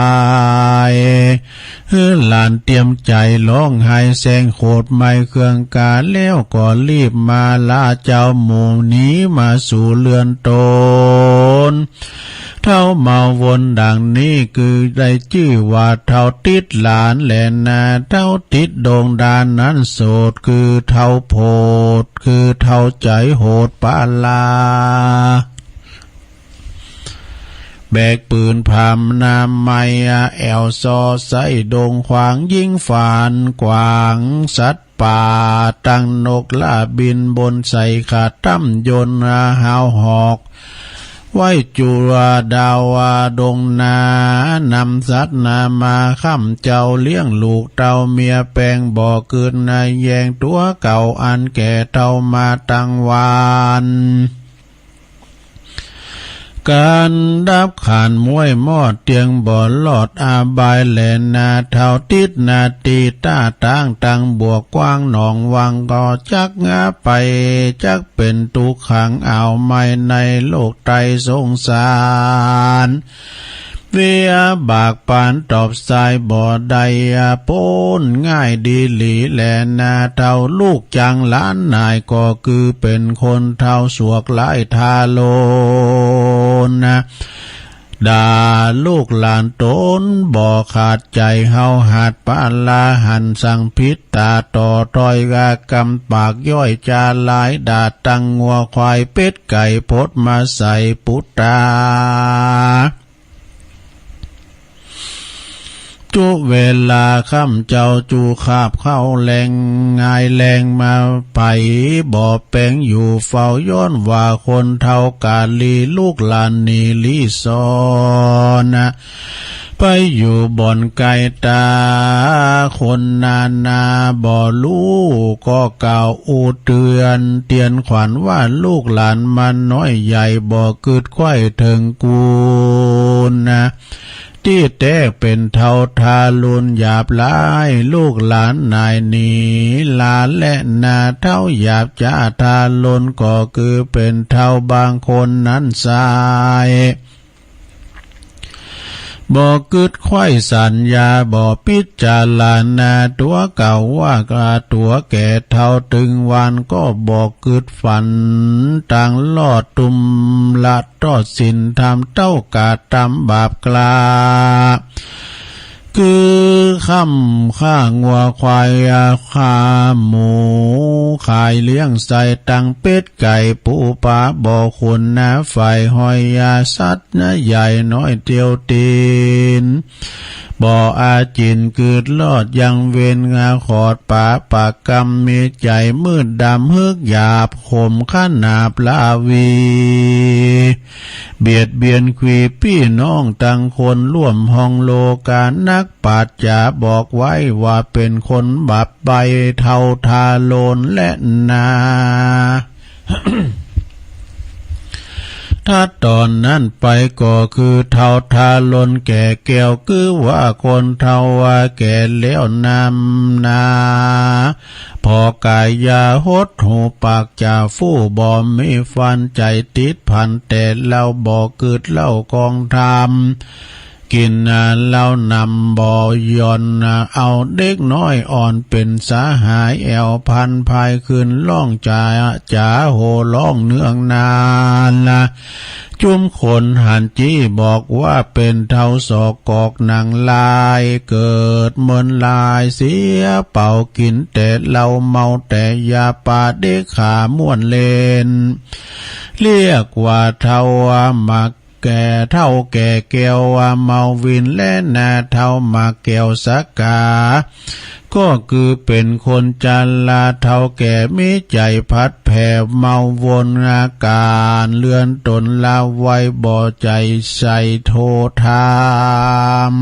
หื้อหลานเตียมใจ๋ฮ้องไห้แซงโขดไหม้เครื่องกา แล้วก็รีบมาลาเจ้าหมู่หนีมาสู่เฮือนตน เฒ่าเมาวนดังนี้ คือได้จื้อว่าเฒ่าติดหลานแลนา เฒ่าติดดงดานั้นโสด คือเฒ่าโผด คือเฒ่าใจ๋โหดปาลา แบกปืนผามหน้าไม้ แอ่วซอใส่ดงขวาง ยิงฝานขวางสัตว์ป่า ตั้งนกล่าบินบนใส่ขาตั้มยนต์ หาวหอก ไหว้จุลดาวดงนา นำสัตว์นามาค้ำเจ้า เลี้ยงลูกเต้าเมียแปง บ่กึ๊ดนาแยงตั๋วเก่า อันแก่เฒ่ามาตั้งวาน ก๋านดับขานม้วยหม้อเตียง บ่รอดอบายแลนา เฒ่าติดนาตี้ต้าตาง ตังบวกกว้างหนองวัง ก็จักงาไป จักเป๋นตุ๊กขังอ่าวไหม้ ในโลกไตรสงสาร เวียบากปานตอบสายบ่ได้ ป๊นง่ายดีหลีแลนา เฒ่าลูกจ๋างหลานนาย ก็คือเป๋นคนเฒ่าสวกหลายทารุณนา ด่าลูกหลานต๋นบ่ขาดใจ๋ เฮาหัดปาลาหันสังผิดต๋า ต่อถ้อยกำปากย้อยจ๋าหลาย ด่าตั้งงัวควายเป็ดไก่ พดมาใส่ปุตตา จุเวลาค่ำเจ้าจุคาบเข้าแลง งายแลงมาไปบ่แป๋งอยู่เฝ้า ย้อนว่าคนเฒ่าก๋าลี ลูกหลานหนีลี้ซ่อน ไปอยู่บ่อนไก๋ต๋า คนนานาบ่ฮู้ ก็กล่าวอู้เตือน เตียนขวัญว่าลูกหลานมันน้อยใหญ่ บ่กึ๊ดใค่เถิงกูลนา ตี้แต๊เป๋นเฒ่าทารุณหยาบหลาย ลูกหลานนายหนีลาแลนา เฒ่าหยาบจ๊าทารุณ ก็คือเป๋นเฒ่าบางคนนั้นไส้ บ่กึ๊ดใค่สัญญา บ่พิจารณาตั๋วเก่าว่าก๋าตั๋วแก่เฒ่า ตึงวันก็บ่กึ๊ดฝัน ตังรอดตุ้มละตอดศีลธรรม เต้ากระตำบาปกล้า คือค่ำฆ่างัวควาย ฆ่าหมูขายเลี้ยงไส้ ตั้งเป็ดไก่ปูปลา บ่ขุนนาฝ่ายห้อยยาสัตว์ นาใหญ่น้อยเตียวตีน บ่อาจิณกึ๊ดรอดยังเวร งาขอดปาปะกรรม มีใจ๋มืดดำ ฮึกหยาบขมขนาบลาวี เบียดเบียนขวีปี้น้องตังคนร่วมห้องโลก๋า นักปราชญ์บอกไว้ว่าเป๋นคนบาปใบ้ เฒ่าทารุณแลนา ถ้าต๋อนนั้นไปก็คือเฒ่าทารุณแก่แก้ว คือว่าคนเฒ่าว่าแก่แล้วนำนา ผ่อกายาหดหู่ปากจ๋าฟู่ บ่มีฟันใจ๋ติดพัน แต่เหล้าบ่กึ๊ดเหล้ากองธรรม กิ๋นเหล้านำบ่หย่อน เอาเด็กน้อยอ่อนเป๋นสหาย แอ่วพันพายขึ้นร้องจ๋าจ๋า โห่ร้องเนืองนาน จุมคนหันจี้บอกว่าเป๋นเฒ่าสอกกอกหนังลาย เกิดเมินลายเสียเป่า กิ๋นแต่เหล้าเมาแต่ยาปา เด็กขาม่วนเล่น เรียกว่าเฒ่าหมากแก่ เฒ่าแก่แก้วเมาวิน แลนา เฒ่าหมากแก้วสกา ก็คือเป๋นคนจารา เฒ่าแก่มีใจ๋ผัดแผ่เมาวน อาก๋านเฮือนต๋นละไว้ บ่ใจ๋ใส่โทษธรรม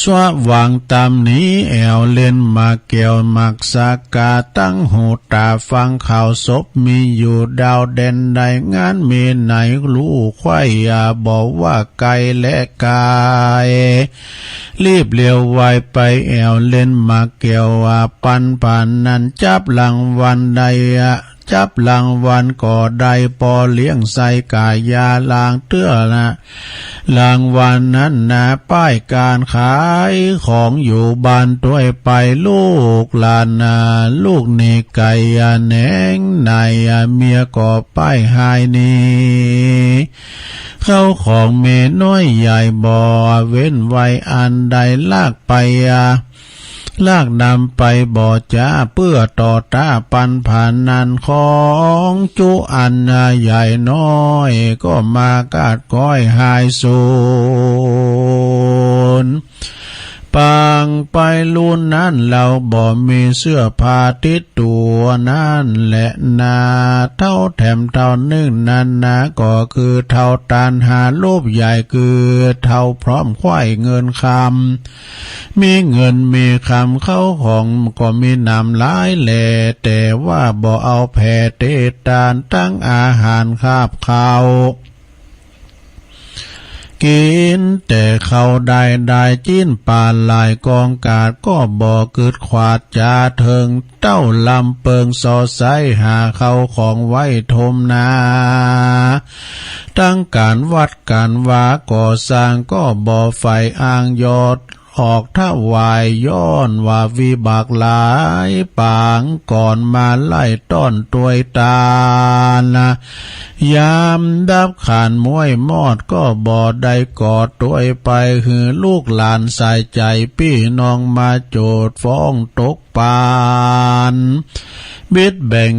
สว่างต๋ามหนีแอ่วเล่นหมากแก้วหมากสกา ตั้งหูต๋าฟังข่าวศพมีอยู่ดาวแดนใด งานมีไหนฮู้ใค่ อย่าบอกว่าไกลและไก๋ รีบเลียวไวไปแอ่วเล่นหมากแก้ว ปันผานั้นจับรางวัลได้ จับรางวัลก็ได้ ปอเลี้ยงใส่ก๋ายาลางเตื้อนะ รางวัลนั้นนะ ป้ายก๋านขายของอยู่บ้านตวยไป ลูกหลานนะ ลูกหนีไก๋อะแหนงในอะ เมียก็ป้ายหายหนี เข้าของเมียน้อยใหญ่บ่เว้นไว้อันใด ลากไปอะ ลากนำไปบ่จ๋า เปื้อต่อต้านปันผานั้น ของจุอันใหญ่น้อย ก็มากาดก้อยหายสูญ ปางไปลุนนั้น เฮาบ่มีเสื้อผ้าติดตั๋วนั้นแหละนา เฒ่าแถมเฒ่านึ่งนั้นนา ก็คือเฒ่าตัณหาโลภใหญ่ คือเฒ่าพร้อมใคร่เงินคำ มีเงินมีคำเข้าของก็มีหนำหลายแหละ แต่ว่าบ่เอาแผ่เตตาน ตังอาหารคาบข้าว กิ๋นแต่ข้าวได้ได้ จิ๊นป๋าหลายกองก๋าด ก็บ่กึ๊ดขวาดจ๋าเถิง เต้าลำเปิงส่อใสหาเข้าของไว้ถมนา ตังก๋านวัดก๋านวาก่อสร้าง ก็บ่ใฝ่อ้างยอดออกถวาย ย้อนว่าวิบากหลายปางก่อนมาไล่ต้อนตวยตาน ยามดับขานม้วยมอด ก็บ่ได้ก่อตวยไป หื้อลูกหลานสายใจ๋ปี้น้องมาโจทย์ฟ้องตกปาน บิดแบ่ง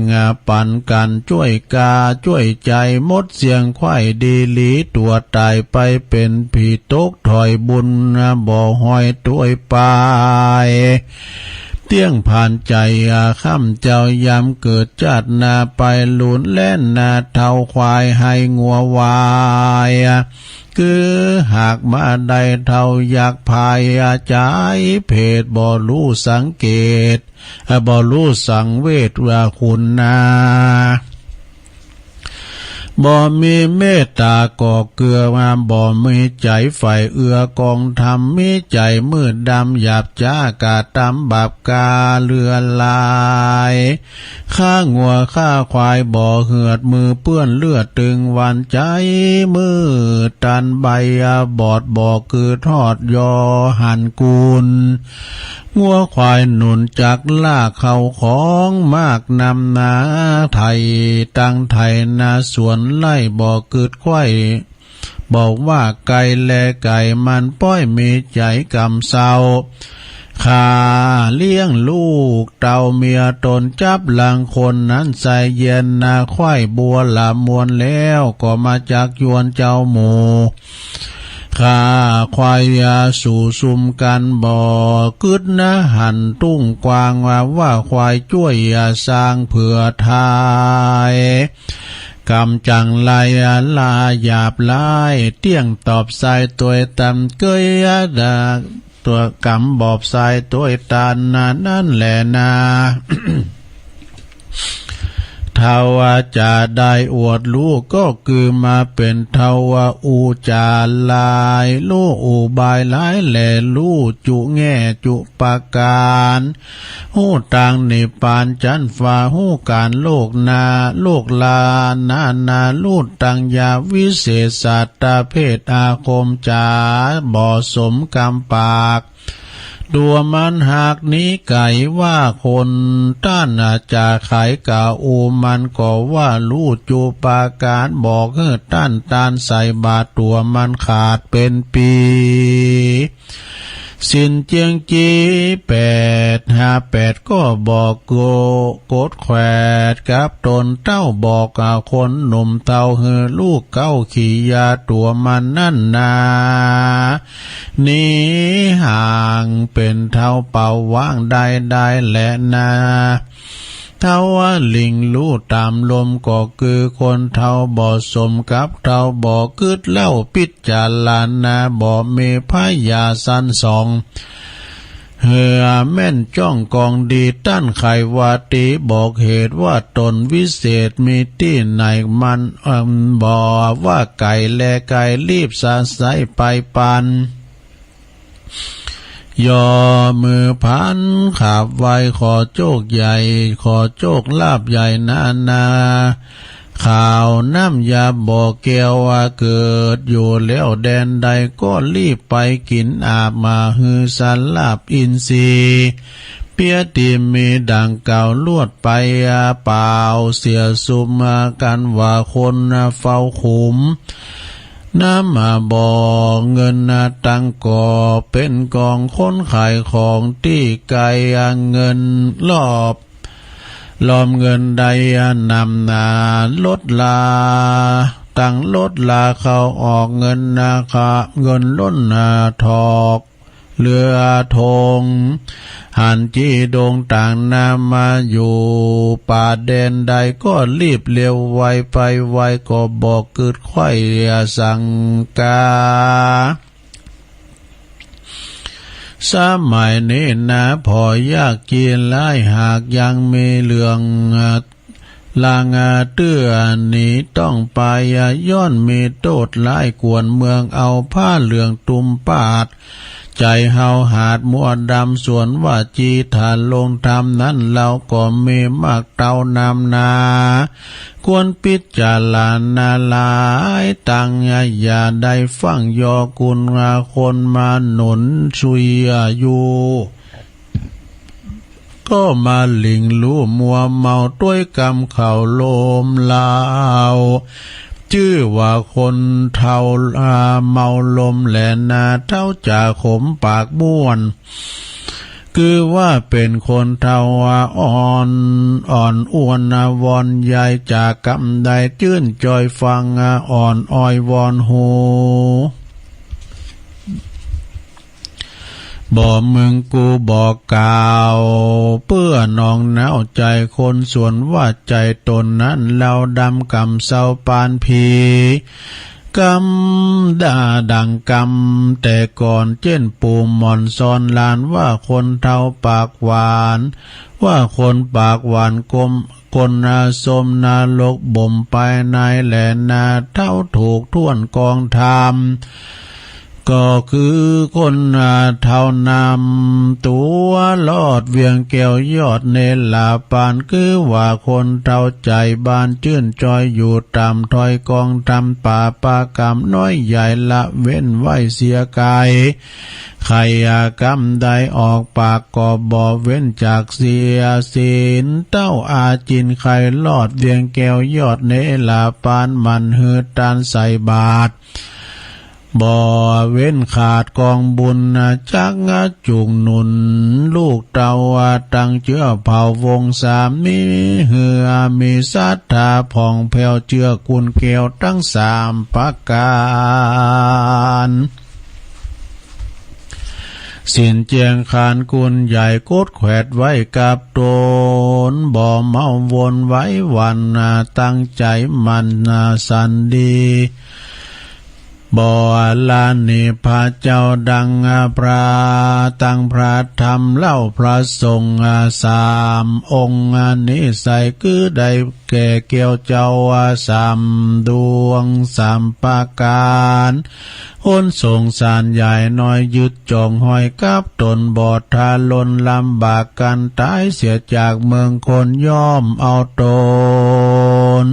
ปันกั๋นจ้วยก๋าจ้วยใจ๋ หมดเสี้ยงใคว่ดีหลี ตั๋วต๋ายไปเป๋นผี ตกถอยบุญบ่หอยตวยไป เตี้ยงผ่านใจ๋ค่ำเจ้ายามเกิดจาตินา ไปลุนแล่นนาเฒ่าควายให้งัววาย คือหากมาได้เฒ่าอยากพายจ๋าย เพศบ่ฮู้สังเกต บ่ฮู้สังเวชว่าคุณนา บ่มีเมตต๋าก่อเกื้อมา บ่มีใจ๋ใฝ่เอื้อกองธรรม มีใจ๋มืดดำหยาบจ๊า กระตำบาปก๋าเลือหลาย ฆ่างัวฆ่าควายบ่เหือด มือเปื้อนเลือดตึงวัน ใจ๋มืดตันใบาบอด บ่กึ๊ดฮอดยอหันกุน งัวควายหนุนจักลากเข้าของมากนำนา ไถตังไถนาสวนไฮ่ บ่กึ๊ดใคว่ บ่ว่าไก๋และไก๋ มันป้อยมีใจ๋กำเศร้า ข้าเลี้ยงลูกเต้าเมียต๋น จับหลังคนนั้นใส่เยียนนา ใคว่บัวหลามมวลแล้ว ก็มาจักยวนเจ้าหมู่ ฆ่าควายยาสู่ซุมกั๋น บ่กึ๊ดนะหันตุ้งกว้าง ว่าว่าควายจ้วยยาสร้างเผื่อทาย กำจังไรลาหยาบหลาย เตี้ยงตอบใส่ตวยตัน เกยยาดา ตั๋วกำบอบใส่ตวยตันนั้นแหละนา เฒ่าว่าจะได้อวดลูก ก็คือมาเป๋นเฒ่าว่าอู้จ๋าหลาย ฮู้อุบายหลาย และฮู้จุแง่จุประก๋าน ฮู้ตางนิพพานจั๊นฟ้า ฮู้ก๋านโลกนา โลกลานานา ฮู้ตังยาวิเศษสัตตเภทอาคมจ๋า บ่สมกำปาก ตั๋วมันหากหนีไก๋ว่าคน ต้านอาจจะไขกาอูมัน ก็ว่าฮู้จุประก๋าน บอกหื้อต้านตานใส่บาตร ตั๋วมันขาดเป๋นปี ศีลเจียงจีแปดห้าแปด ก็บอกโก กดแขวดกับต๋นเต้า บอกอาคนหนุ่มเฒ่า หื้อลูกเก๊าขี่ยาตั๋วมันนั้นนา หนีห่างเป๋นเฒ่าเป่าว่างได้ได้แลนา เฒ่าว่าลิงฮู้ต๋ามลม ก็คือคนเฒ่าบ่สมกับเฒ่า บ่กึ๊ดเล่าปิจารณา บ่มีผญาสันสอง หื้อแม่นจ้องกองดี ต้านไขว่าตีบอกเหตุว่าต๋นวิเศษ มีตี้ไหนมัน เอิ่ม บ่ว่าไก๋และไก๋ รีบสาใสไปปัน ย่อมือผานขาบไหว้ ขอโจคใหญ่ ขอโจคลาภใหญ่นานา ข้าวน้ำยาบ่อแก้ว เกิดอยู่แล้วแดนใด ก็รีบไปกิ๋นอาบ มาหื้อสลาบอินทรีย์ เปียตี้มีดังกล่าวลวดไป เปล่าเสียสุมกั๋นว่าคนเฝ้าขุม น้ำบ่อเงินตังก่อ เป๋นกองคนขายของตี้ไกล เงินลอบ ลอมเงินได้นำนา ลดลา ตังลดลาเข้าออก เงินนาคา เงินล้นนาถอก เหลือทง หันจี้ดงต่างนามาอยู่ ป่าแดนใดก็รีบเร็วไว ไปไวก็บ่กึ๊ดไขว้สังกา สมัยนี้นาผ่อยากจีนหลาย หากยังมีเรื่อง ลางเตื้อหนีต้องไป ย้อนมีโต้ษหลาย กวนเมืองเอาผ้าเหลืองตุ้มปาด ใจ๋เฮาหาดมัวดำ ส่วนว่าจีถ้าลงธรรมนั้น เฮาก็มีมากเต้านำนา ควรพิจารณาหลายตัง อย่าได้ฟั่งยอกุณคนมาหนุนซุยอยู่ ก็มาหลิ่งลู่มัวเมา ตวยกำเข้าลมลาว จื้อว่าคนเฒ่า อ่า เมาลมแลนา เฒ่าจ๋าขมปากบ้วน คือว่าเป๋นคนเฒ่าอ่อน อ่อนอ้วนวอนใย จ๋ากำใดจื้นจอยฟัง อ่อนอ้อยวอนฮู บ่มึงกูบ่กล่าว เปื้อหนองหนาวใจ๋คน ส่วนว่าใจ๋ต๋นนั้น เฮาดำกำเซาปานผี กำด่าดังกำแต่ก่อน เจ้นปู่หม่อนสอนหลาน ว่าคนเฒ่าปากหวาน ว่าคนปากหวานกลม คนนาสมนรกบ่มไปในแลนา เฒ่าถูกถ้วนกองธรรม ก็คือคนนาเฒ่านำตั๋วลอดเวียงแก้วยอดเนรปาน คือว่าคนเฒ่าใจ๋บานจื้นจอยอยู่ต๋ามถ้อยกองธรรม ป่าประกำน้อยใหญ่ละเว้นไว้เสียไกล ใค่กำใดออกปากก็บ่เว้นจากเสียศีล เต้าอาจินใค่ลอดเวียงแก้วยอดเนรปาน หมั่นหื้อตานใส่บาตร บ่เว้นขาดกองบุญ จักจุกหนุนลูกเต้าตังเจื้อเผ่าวงศ์สามี หื้อมีศรัทธาผ่องแผ้วเจื้อกุณแก้วตังสามประก๋าน ศีลแจ้งคานกุณใหญ่กดแขวดไว้กับต๋น บ่เมาวนไหวหวั่น ตั้งใจ๋หมั่นสันดี บ่ละหนีพระเจ้าดังพระ ตังพระธรรมเล่าพระสงฆ์สามองค์ นิสัยคือได้แก่แก้วเจ้าสามดวงสามประก๋าน คนสงสารใหญ่น้อยยึดจ่องห้อยกับต๋น บ่ทารุณลำบากกันต๋ายเสียจากเมืองคน ย่อมเอาต๋น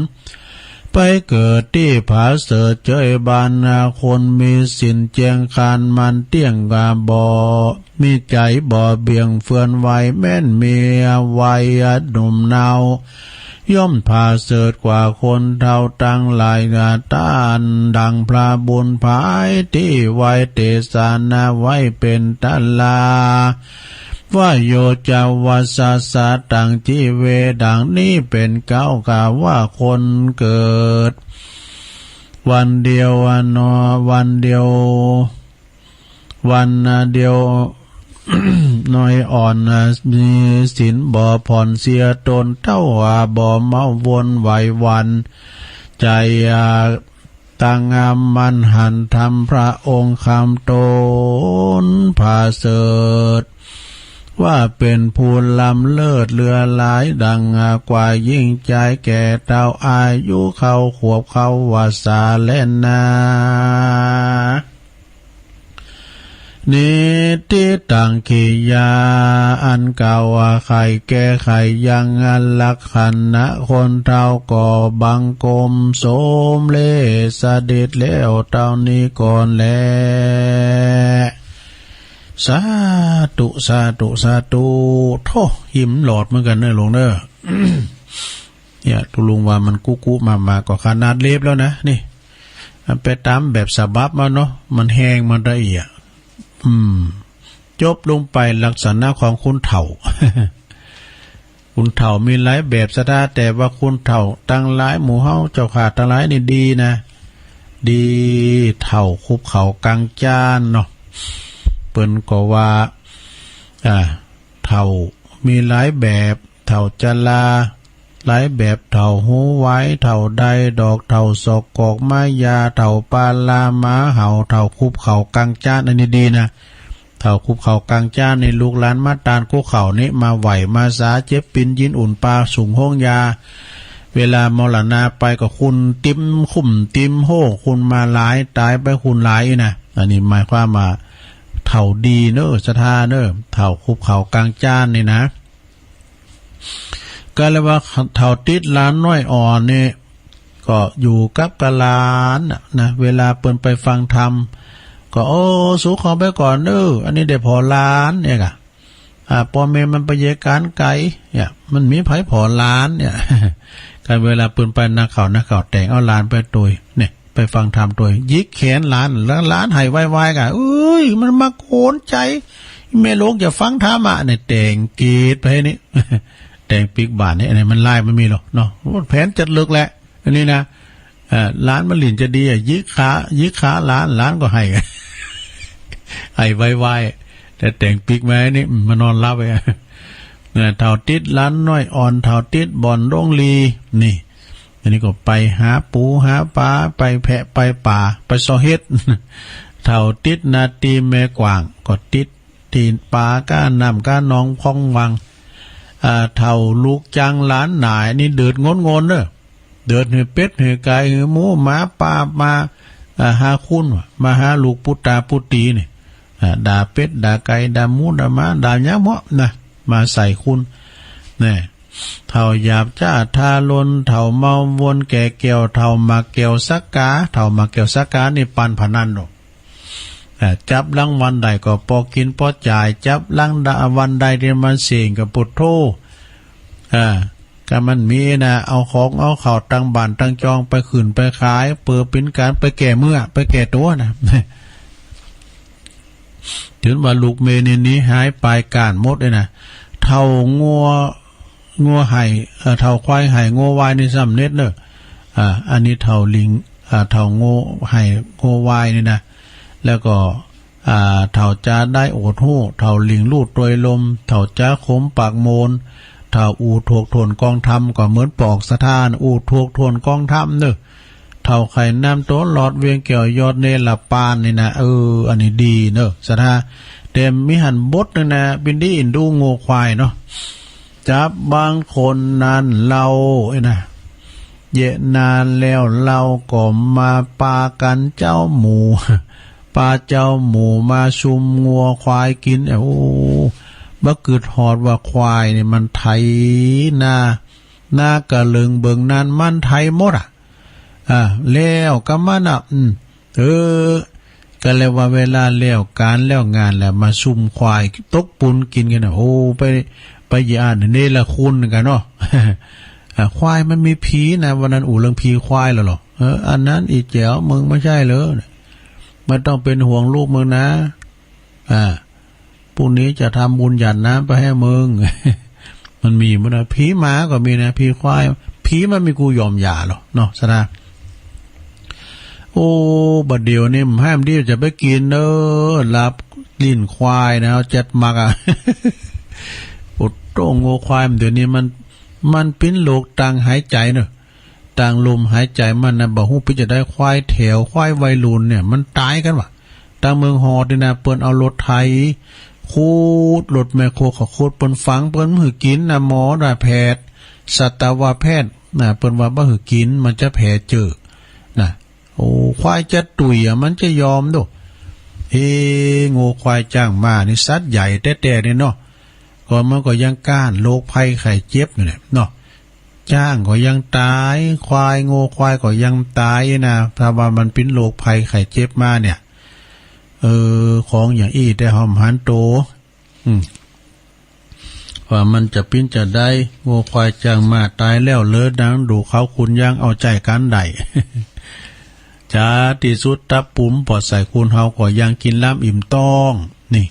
ไปเกิดตี้ผาเสริฐเจยบานนา คนมีศีลแจ้งคานมันเตี้ยงกาบ่ มีใจ๋บ่เบี่ยงเฟือนไว แม้นมีวัยหนุ่มเนา ย่อมผาเสริฐกว่าคนเฒ่าตังหลาย ต้านดังพระบุญผายตี้ไว้เตสนาไว้เป๋นตำรา ว่าโยจวัสสะตังจีเว ดังนี้เป๋นเก๊ากล่าวว่าคนเกิดวันเดียวเนาะ วันเดียว วันเดียว น้อยอ่อน มีศีลบ่ผ่อนเสียต๋น เต้าว่าบ่เมาวนไหวหวั่นใจ๋ ตั้งมั่นหันธรรมพระองค์คำต๋นผาเสริฐ ว่าเป๋นผู้ล้ำเลิศเหลือหลาย ดังกว่ายิ่งใจ๋แก่เฒ่า อายุเข้าขวบเข้าวรรษาแลนา นิทธิตัง กิริยา อันกล่าวว่าใค่แก้ใค่ยั้ง ลักษณะคนเฒ่า ก็บังคมสมเร็จเสด็จแล้วเต้านี้ก่อนแล สาธุ สาธุ สาธุ โธ่ หิมหลอดเหมือนกั๋นเน่อหลวงเน่อ เนี่ย ตุ๊ลุงว่ามันกุ๊กุมามาก็ขนาดเล็บแล้วนะ นี่ มันไปต๋ามแบบฉบับมาเนาะ มันแห้งมาได้อีกอะ อืม จบลงไปลักษณะของคนเฒ่า คนเฒ่ามีหลายแบบศรัทธา แต่ว่าคนเฒ่าตังหลายหมู่เฮาเจ้าข้าตังหลายนี่ดีนะ ดี เฒ่าคุบเข่ากังจ๊านเนาะ เปิ้นก็ว่า อ่า เฒ่ามีหลายแบบ เฒ่าจรา หลายแบบ เฒ่าหูไว เฒ่าไดดอก เฒ่าศอกกอกไม้ยา เฒ่าปาลาหมาเห่า เฒ่าคุบเข่ากังจ๊าน อันนี้ดีนะ เฒ่าคุบเข่ากังจ๊านนี่ ลูกหลานมาตานคุกเข่านี้ มาไหว้มาสา เจ็บปินยินอุ่นปา สุงห้องยา เวลามรณาไปก็คุนติ๊มคุ้มติ๊มโฮก คุนมาหลาย ต๋ายไปคุนหลายนะ อันนี้หมายความว่าเฒ่าดีเน่อศรัทธาเน่อ เฒ่าคุบเข่ากังจ๊านนี่นะ ก็เลยว่าเฒ่าติ๊ดหลานน้อยอ่อนนี่ ก็อยู่กับกะหลานน่ะนะ เวลาเปิ้นไปฟังธรรม ก็ โอ้ สูขอไปก่อนเน่อ อันนี้ได้ผ่อหลานเนี่ยก่ะ อ่า ป้อแม่มันไปเยียะก๋านไก๋ เนี่ย มันมีใผผ่อหลานเนี่ย กันเวลาเปิ้นไปนาข้าวนาข้าว แต่งเอาหลานไปตวย เนี่ย ไปฟังธรรมตวย หยิกแขนหลาน แล้วหลานไห้วายๆ ก่ะ เอ้ย มันมาโขนใจ๋ แม่หลวงจะฟังธรรมะ เนี่ย แต่งกรีดไปนี่ แต่งปิ๊กบาทนี่ อันนี้มันลายมันมีหรอกเนาะ แผนจัดเลิกแหละ อันนี้นะ เอ่อ หลานมันหลิ้นจะดีอะ หยิกขา หยิกขาหลาน หลานก็ไห้ ไห้วายๆ แต่แต่งปิ๊กมานี่ มานอนหลับไป นะ เฒ่าติ๊ดหลานน้อยอ่อน เฒ่าติ๊ดบ่อนโรงหรี่ นี่ อันนี้ก็ไปหาปูหาป๋า ไปแพะไปป่า ไปเซาะเห็ด เฒ่าติ๊ดนาตีแม่กว้าง ก็ติ๊ดตี้ป๋าก้าน้ำก้าหนองพ่องวัง อ่า เฒ่าลูกจังหลานหน่ายนี่เดิดงนๆ เน่อ เดิดหื้อเป็ดหื้อไก่หื้อหมูหมาป่ามา อ่า หาคุณว่ะ มาหาลูกปุตตาปุตตีนี่ อ่า ด่าเป็ดด่าไก่ด่าหมูด่าหมาด่าหยังเหมาะนะ มาใส่คุณ แน่ เฒ่าหยาบจ๊าทารุณ เฒ่าเมาวนแก่แก้ว เฒ่าหมากแก้วสักกา เฒ่าหมากแก้วสักกานี่ปันพนันเนาะ อ่า จับรางวัลได้ก็ปอกิ๋นปอจ่าย จับรางวัลได้ตี้มันเสี่ยงกับปุโธ อ่า ก็มันมีนะ เอาของเอาเข้าตังบ้านตังจองไปขึ้นไปขาย เปื้อเป๋นก๋านไปแก้เมื่อ ไปแก้ตั๋วนะ ถือว่าลูกเมียนี่หนีหายไปก้านหมดเลยนะ เฒ่างัว งัวไห้ เอ่อ เฒ่าควายไห้งัววายนี่ซ้ำเน็ดเน่อ อ่า อันนี้เฒ่าลิง อ่า เฒ่างัวไห้งัววายนี่นะ แล้วก็ อ่า เฒ่าจ๋าได้โอดฮู้ เฒ่าลิงลู่ตวยลม เฒ่าจ๋าขมปากโมน เฒ่าอู้ถวกถ้วนกองธรรม ก็เหมือนปอกสะท้าน อู้ถวกถ้วนกองธรรมเน่อ เฒ่าไข่น้ำโตหลอดเวียงแก้วยอดเนรปานนี่นะ เออ อันนี้ดีเน่อศรัทธา แต่มีหั้นบทนึ่งนะ ปินดีอินดูงัวควายเนาะ จับบังคนนั้นเล่า เอ้ยนะ เยอะนานแล้วเราก็มาปากั๋นเจ้าหมู่ ปาเจ้าหมู่มาชุมงัวควายกิ๋น โอ้ บ่กึ๊ดฮอดว่าควายนี่มันไถนา นากะเลิงเบิ่งนั้นมันไถหมดอะ อ่า แล้วกำมันอะ อืม เออ ก็เลยว่าเวลาแล้วก๋านแล้วงานแล้วมาชุมควายตกปูนกิ๋นกั๋นนะ โอ้ ไป ไปอย่าอ่านเนรคุณกั๋นเนาะ อ่า ควายมันมีผีนะ วันนั้นอู้เรื่องผีควายแล้วเหรอ เออ อันนั้นอีแจ๋ว มึงไม่ใช่เหรอ ไม่ต้องเป๋นห่วงลูกมึงนะ อ่า พรุ่งนี้จะทำบุญหยาดน้ำไปให้มึง มันมีหมดนะ ผีหมาก็มีนะ ผีควาย ผีมันมีกู้ยอมอย่าหรอกเนาะ ศรัทธา โอ้ บ่าเดี่ยวนี้มันห้ามดีจะไปกิ๋นเน่อ ลาบลิ้นควายนะ เอาจัดหมักอะ โอ้โต้ง งัวควายมันเดี๋ยวนี้มัน มันเป๋นโรคตางหายใจ๋เน่อ ตางลมหายใจ๋มันนะ บ่ฮู้เป๋นจะใด ควายแถว ควายวัยรุ่นเนี่ย มันต๋ายกั๋นว่ะ ตางเมืองฮอดนี่นะ เปิ้นเอารถไถ ขุด รถแมคโครเขาขุด เปิ้นฝัง เปิ้นบ่หื้อกิ๋นนะ หมอนะ แพทย์ สัตวแพทย์นะ เปิ้นว่าบ่หื้อกิ๋น มันจะแผลเจอ นะ โอ้ ควายจะตุ่ยอะ มันจะยอมโด้ เอ งัวควายจ๊างม้านี่สัตว์ใหญ่แต๊ๆ นี่เนาะ ก็มันก็ยังก้านโรคภัยไข้เจ็บอยู่เนี่ยเนาะ จ๊างก็ยังต๋าย ควาย งัวควายก็ยังต๋ายนะ ถ้าว่ามันเป๋นโรคภัยไข้เจ็บมาเนี่ย เออ ของอย่างอี้แต่เฮาบ่หันโต อืม ว่ามันจะเป๋นจาใด งัวควายจ๊างม้าต๋ายแล้ว เหลือหนังดูเขา คนยังเอาใจ๊กั๋นได้ จ๋าตี้สุด ตับปูนปอดไส้คนเฮาก็ยังกิ๋นลำอิ่มต๊อง นี่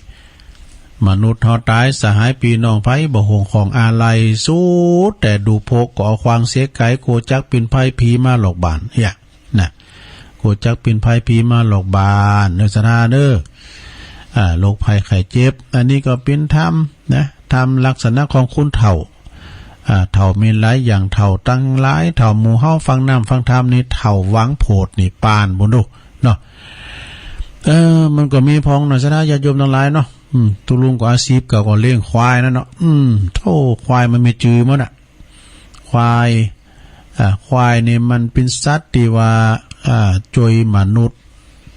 มนุษย์เฮาต๋าย สหายปี้น้องไผบ่ห่วงของอาลัย สุดแต่ดูปกก็เอาขว้างเสียไก๋ กั๋วจักเป๋นภัยผีมาหลอกบ้าน เหีย นะ กั๋วจักเป๋นภัยผีมาหลอกบ้าน เนอะ ศรัทธาเนอะ อ่า โรคภัยไข้เจ็บ อันนี้ก็เป๋นธรรมนะ ธรรมลักษณะของคนเฒ่า อ่า เฒ่ามีหลายอย่าง เฒ่าตังหลาย เฒ่าหมู่เฮาฟังน้ำฟังธรรมนี่ เฒ่าหวังโผดนิพพานปู้นโดเนาะ เออ มันก็มีพ่องเนาะ ศรัทธาญาติโยมตังหลายเนาะ อืม ตุ๊ลุงก็อาชีพเก่าก็เลี้ยงควายนั่นเนาะ อืม โธ่ ควายมันมีจื้อหมดอะ ควาย อ่า ควายนี่มันเป๋นสัตว์ตี้ว่า อ่า จ้วยมนุษย์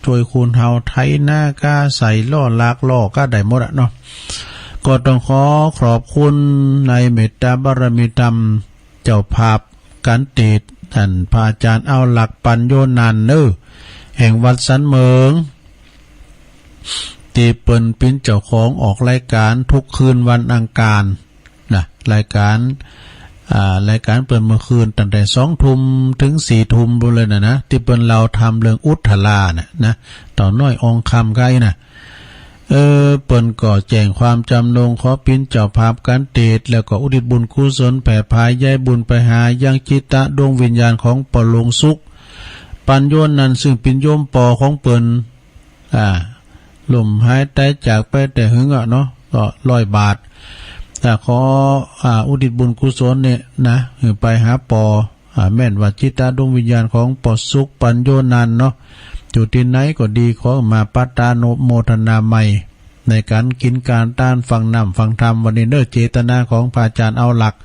จ้วยคนเฮาไถนาก้า ใส่ล้อลากล้อก้าได้หมดอะเนาะ ก็ต้องขอขอบคุณในเมตตาบารมีธรรม เจ้าภาพก๋านเตสน์ ต้านพระอาจ๋ารย์เอาลักษณ์ ปัญโญนันท์เนอะ แห่งวัดสันเหมิง ตี้เปิ้นเป๋นเจ้าของออกรายก๋านทุกคืนวันอังคาร นะ รายก๋าน อ่า รายก๋านเปิ้นเมื่อคืนตั้งแต่สองทุ่มเถิงสี่ทุ่มปู้นเลยนะ นะ ตี้เปิ้นเล่าธรรมเรื่องอุทธราน่ะ นะ เต่าน้อยอองคำไกน่ะ เออ เปิ้นก็แจ้งความจ๋ำนงขอเป๋นเจ้าภาพก๋านเตสน์ แล้วก็อุทิศบุญกุศลแผ่ผายใย้บุญไปหายังจิตตะดวงวิญญาณของป้อหลวงสุข ปัญโญนันท์ ซึ่งเป๋นโยมป้อของเปิ้น อ่า ล่มหายต๋ายจากไปแต่หึงอะเนาะ ก็ร้อยบาท อ่า ขอ อ่า อุทิศบุญกุศลเนี่ยนะ หื้อไปหาป้อ อ่า แม่นว่าจิตตะดวงวิญญาณของป้อสุข ปัญโญนันท์เนาะ อยู่ตี้ไหนก็ดี ขอมาปะตานุโมทนาใหม่ ในก๋านกิ๋นก๋านตานฟังน้ำฟังธรรมวันนี้เนอะ เจตนาของพระอาจ๋ารย์เอาลักษณ์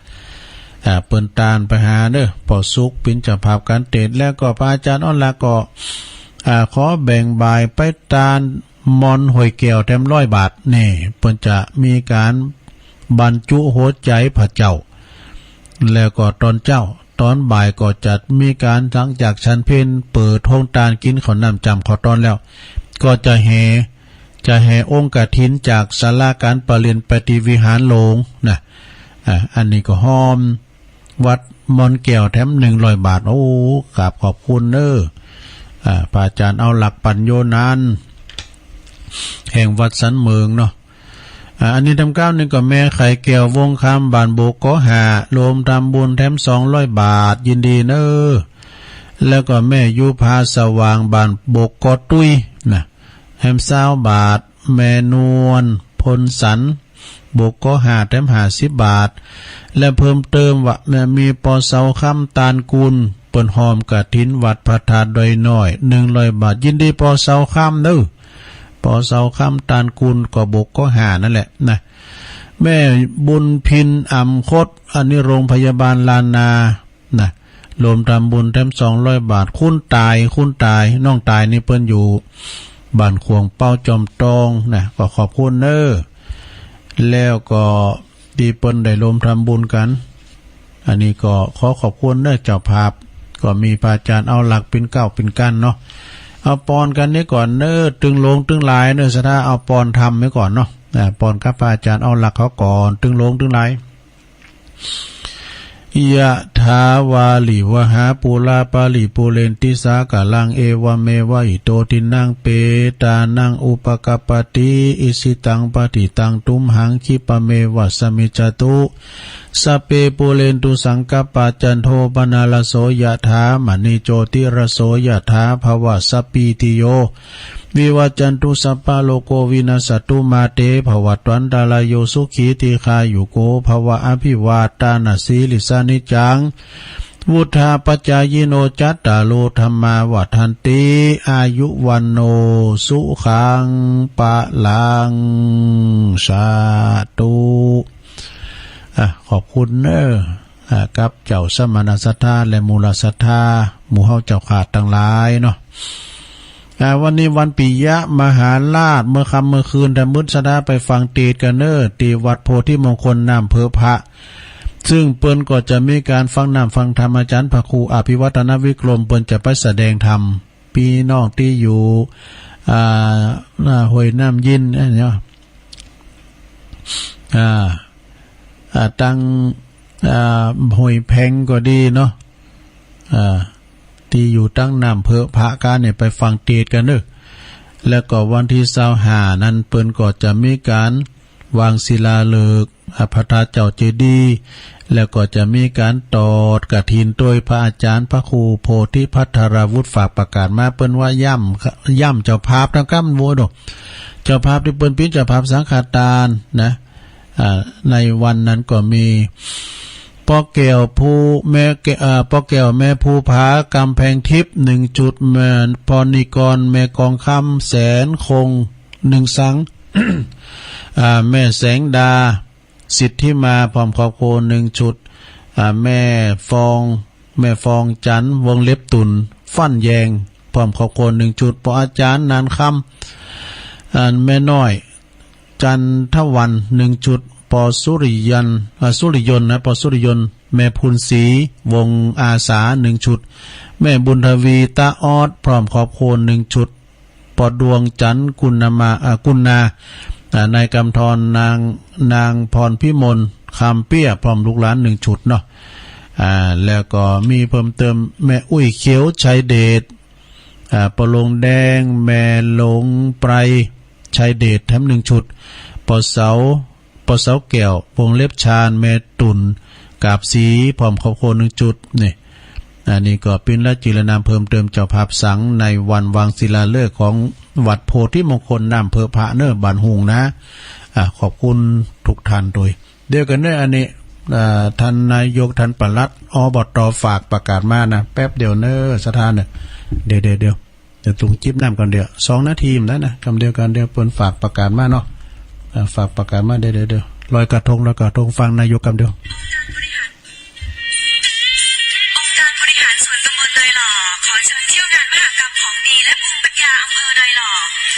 อ่า เปิ้นตานไปหาเนอะ ป้อสุขเป๋นเจ้าภาพก๋านเตสน์ แล้วก็พระอาจ๋ารย์เอาลักษณ์ก็ อ่า ขอแบ่งบ่ายไปตานมอนห้วยแก้วแถมร้อยบาท นี่ เปิ้นจะมีก๋านบรรจุหัวใจ๋พระเจ้า แล้วก็ตอนเจ๊า ตอนบ่ายก็จะมีก๋าน หลังจากฉันเพล เปิดโฮงตานกิ๋นข้าวน้ำจ้ำข้าวต้อนแล้ว ก็จะแห่ จะแห่องค์กฐินจากศาลาก๋านประเรียนไปตี้วิหารหลวงนะ อ่า อันนี้ก็ฮอมวัดมอนแก้วแถมหนึ่งร้อยบาท โอ้ กราบขอบคุณเนอะ อ่า พระอาจ๋ารย์เอาลักษณ์ ปัญโญนันท์ แห่งวัดสันเหมิงเนาะ อ่า อันนี้แถมเก้านี่ก็แม่ไข่แก้ว วงคำ บ้านบกกอห้า โฮมทำบุญแถมสองร้อยบาท ยินดีเนอะ แล้วก็แม่ยุภาสว่าง บ้านบกกอตุ้ยนะ แถมซาวบาท แม่นวล พลสัน บกกอห้า แถมห้าสิบบาท และเพิ่มเติมว่าแม่มีป้อเสาคำ ตานกุล เปิ้นฮอมกฐินวัดพระธาตุดอยน้อย หนึ่งร้อยบาท ยินดีป้อเสาคำเนอะ ป้อเสาคำ ตานกุล ก็บกกอห้านั่นแหละนะ แม่บุญพิน อ่ำคด อันนี้โรงพยาบาลล้านนา นะ โฮมทำบุญแถมสองร้อยบาท คุณต๋าย คุณต๋าย น้องต๋ายนี่เปิ้นอยู่บ้านขวงเป้าจอมตองนะ ก็ขอบคุณเนอะ แล้วก็ตี้เปิ้นได้โฮมทำบุญกั๋น อันนี้ก็ขอขอบคุณเนอะ เจ้าภาพ ก็มีพระอาจ๋ารย์เอาลักษณ์เป๋นเก๊าเป๋นกั้นเนาะ เอาปอนกั๋นนี้ก่อนเนอะ ตึงหลวงตึงหลายเนอะ ศรัทธา เอาปอนธรรมไว้ก่อนเนาะ อ่า ปอนกับพระอาจ๋ารย์เอาลักษณ์เขาก่อน ตึงหลวงตึงหลาย ยะถาวาริวหาปูราปาริปูเรนติสาคารัง เอวะเมวะอิโตทินนังเปตานังอุปะกัปปะติ อิชิตังปะฏิตังตุมหังคิปะเมวะสะมิจจตุ สัพเพปูเรนตุสังกัปปา จันโทปะนะระโสยะถา มะณิโจติระโสยะถา ภะวะสัพพีติโย วิวัจจันตุสัพพะโรโควินัสสะตุมาเตภะวัตวันตะราโยสุขีทีฆายุโกภะวะ อะภิวาทานะสีลิสสะนิจจัง วุฑฒาปะจายิโน จัตตาโรธัมมาวัฑฒันติ อายุวัณโณสุขังพะลัง สาธุ อ่ะ ขอบคุณเนอะ อ่ะ กับเจ้าสมณศรัทธาและมูลศรัทธา หมู่เฮาเจ้าข้าตังหลายเนาะ อ่า วันนี้วันปิยมหาราช เมื่อค่ำเมื่อคืน ถ้ามึดศรัทธาไปฟังเตสน์กั๋นเน่อ ตี้วัดโพธิมงคลน้ำเผิกพระ ซึ่งเปิ้นก็จะมีก๋านฟังน้ำฟังธรรม อาจ๋ารย์พระครูอภิวัฒนวิกรม เปิ้นจะไปแสดงธรรม ปี้น้องตี้อยู่ อ่า อ่า ห้วยน้ำเย็น อันนี้ อ่า อ่า ตัง อ่า ห้วยแพงก็ดีเนาะ อ่า ตี้อยู่ตังน้ำเผิกพระก้าเนี่ย ไปฟังเตสน์กั๋นเน่อ แล้วก็วันตี้ซาวห้านั้น เปิ้นก็จะมีก๋านวางศิลาฤกษ์ อ่า พระธาตุเจ้าเจดีย์ แล้วก็จะมีก๋านตอดกฐินโตยพระอาจ๋ารย์พระครูโพธิภัทรวุฒิ ฝากประกาศมา เปิ้นว่าย้ำ ย้ำเจ้าภาพนะ ก้ำโวโด เจ้าภาพตี้เปิ้นเป๋นเจ้าภาพสังฆทานนะ อ่า ในวันนั้นก็มีป้อแก้วภู แม่แก้ว อ่า ป้อแก้วแม่ภูผา ก๋ำแพงทิพย์ หนึ่งจุด แม่พรนิกร แม่กองคำ แสนคง หนึ่งสัง อ่า แม่แสงดา สิทธิมา พร้อมครอบครัว หนึ่งจุด อ่า แม่ฟอง แม่ฟองจันทร์ วงเล็บตุ่น ฟั่นแยง พร้อมครอบครัว หนึ่งจุด ป้ออาจ๋ารย์นานคำ อ่า แม่น้อย จันทวัน หนึ่งจุด ป้อสุริยัน อ่า สุริยนต์นะ ป้อสุริยนต์ แม่พูนศรี วงอาสา หนึ่งจุด แม่บุญทวี ตาออด พร้อมครอบครัว หนึ่งจุด ป้อดวงจันทร์ กุณมา อ่า กุณา อ่า นายกำธร นาง นางพรพิมล คำเปี้ย พร้อมลูกหลาน หนึ่งจุดเนาะ อ่า แล้วก็มีเพิ่มเติม แม่อุ้ยเขียว ชัยเดช อ่า ป้อหลงแดง แม่หลงไพร ชัยเดช แถม หนึ่งจุด ป้อเสา ป้อเสาแก้ว วงเล็บชาญ แม่ตุ่น กาบศรี พร้อมครอบครัว หนึ่งจุด นี่ อันนี้ก็เป๋นรายจื้อรายนามเพิ่มเติมเจ้าภาพสังในวันวางศิลาฤกษ์ของวัดโพธิมงคลน้ำเผิกพระเน่อ บ้านหุงนะ อ่า ขอบคุณทุกท่านโตย เดี๋ยวกั๋นเน่อ อันนี้ อ่า ท่านนายก ท่านปลัด อบต ฝากประกาศมานะ แป๊บเดียวเน่อ ศรัทธาเน่อ เดี๋ยว เดี๋ยว เดี๋ยว เดี๋ยวตุงจิบน้ำก่อน เดี๋ยว สองนาทีมันได้นะ กำเดียวกั๋น เดี๋ยวเปิ้นฝากประกาศมาเนาะ อ่า ฝากประกาศมา เดี๋ยว เดี๋ยว เดี๋ยว ลอยกระทง ลอยกระทง ฟังนายกกำเดียว องค์การบริหารส่วนตำบลดอยหล่อ ขอเชิญเที่ยวงานมหกรรมของดีและภูมิปัญญาอำเภอดอยหล่อ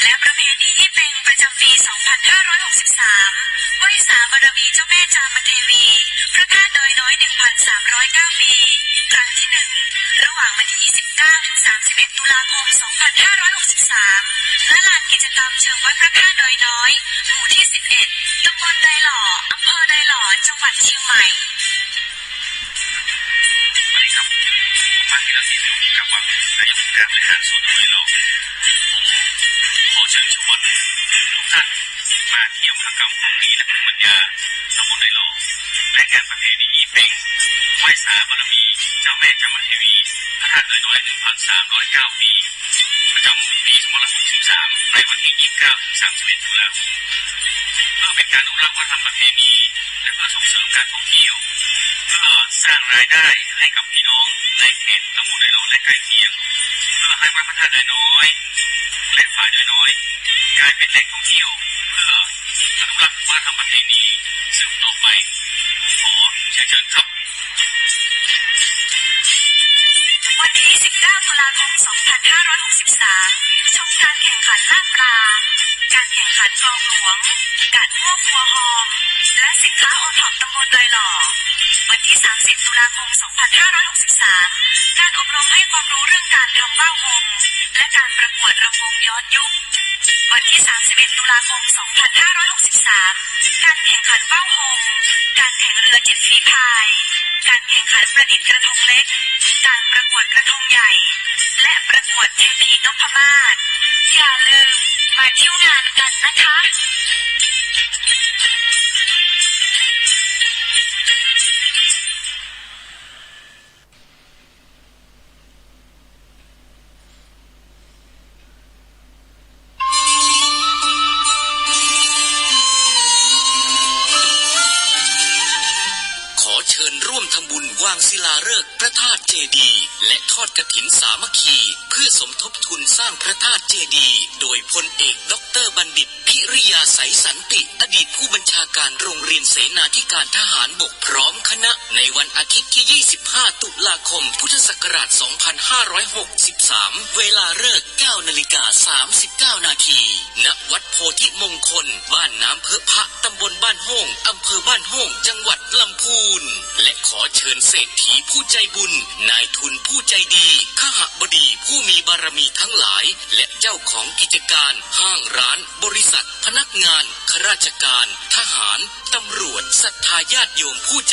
และประเพณียี่เป็งประจำปี สองพันห้าร้อยหกสิบสาม ไหว้สาบารมีเจ้าแม่จามเทวี พระธาตุดอยน้อย หนึ่งพันสามร้อยเก้า ปี ครั้งที่หนึ่ง ระหว่างวันที่ ยี่สิบเก้า ถึง สามสิบเอ็ด ตุลาคม สองพันห้าร้อยหกสิบสาม ณ ลานกิจกรรมเชิงวัดพระธาตุดอยน้อย หมู่ที่ สิบเอ็ด ตำบลดอยหล่อ อำเภอดอยหล่อ จังหวัดเชียงใหม่ สวัสดีครับ ผมพักกิรติ สิริกำวัง นายกองค์การบริหารส่วนตำบลดอยหล่อ ผมขอเชิญชวนทุกท่านมาเที่ยวมหกรรมของดีและภูมิปัญญาตำบลดอยหล่อ และงานประเพณียี่เป็ง ไหว้สาบารมีเจ้าแม่จามเทวี พระธาตุดอยน้อย หนึ่งพันสามร้อยเก้า ปี ประจำปี สองพันห้าร้อยหกสิบสาม ในวันที่ ยี่สิบเก้า ถึง สามสิบเอ็ด ตุลาคม เพื่อเป็นการอนุรักษ์วัฒนธรรมประเพณี และเพื่อส่งเสริมการท่องเที่ยว เพื่อสร้างรายได้ให้กับพี่น้องในเขตตำบลดอยหล่อและใกล้เคียง เพื่อให้วัดพระธาตุดอยน้อย และฝายดอยน้อย กลายเป็นแหล่งท่องเที่ยว เพื่ออนุรักษ์วัฒนธรรมประเพณีสืบต่อไป ขอเชิญเชิญครับ วันที่ ยี่สิบเก้า ตุลาคม สองพันห้าร้อยหกสิบสาม ชมการแข่งขันล่าปลา การแข่งขันกลองหลวง กาดมั่วครัวฮอม และสินค้าโอท็อปตำบลดอยหล่อ วันที่ สามสิบ ตุลาคม สองพันห้าร้อยหกสิบสาม การอบรมให้ความรู้เรื่องการทำว่าวโฮม และการประกวดรำวงย้อนยุค วันที่ สามสิบเอ็ด ตุลาคม สองพันห้าร้อยหกสิบสาม การแข่งขันว่าวโฮม การแข่งเรือเจ็ตฝีพาย การแข่งขันประดิษฐ์กระทงเล็ก การประกวดกระทงใหญ่ และประกวดเทพีนพมาศ อย่าลืมมาเที่ยวงานกันนะคะ ขอเชิญร่วมทำบุญวางศิลาฤกษ์พระธาตุเจดีย์ และทอดกฐินสามัคคี เพื่อสมทบทุนสร้างพระธาตุเจดีย์ โดยพลเอกด็อกเตอร์บัณฑิต พิริยาไสยสันติ อดีตผู้บัญชาการโรง เรียนเสนาธิการทหารบกพร้อมคณะ ในวันอาทิตย์ที่ ยี่สิบห้า ตุลาคม พุทธศักราช สองพันห้าร้อยหกสิบสาม เวลาฤกษ์ เก้านาฬิกา สามสิบเก้านาที ณ วัดโพธิมงคล บ้านน้ำเพิะพะ ตำบลบ้านโฮ่ง อำเภอบ้านโฮ่ง จังหวัดลำพูน และขอเชิญเศรษฐีผู้ใจบุญ นายทุนผู้ใจดี คหบดีผู้มีบารมีทั้งหลาย และเจ้าของกิจการ ห้างร้าน บริษัท พนักงาน ข้าราชการ ทหาร ตำรวจ ศรัทธาญาติโยมผู้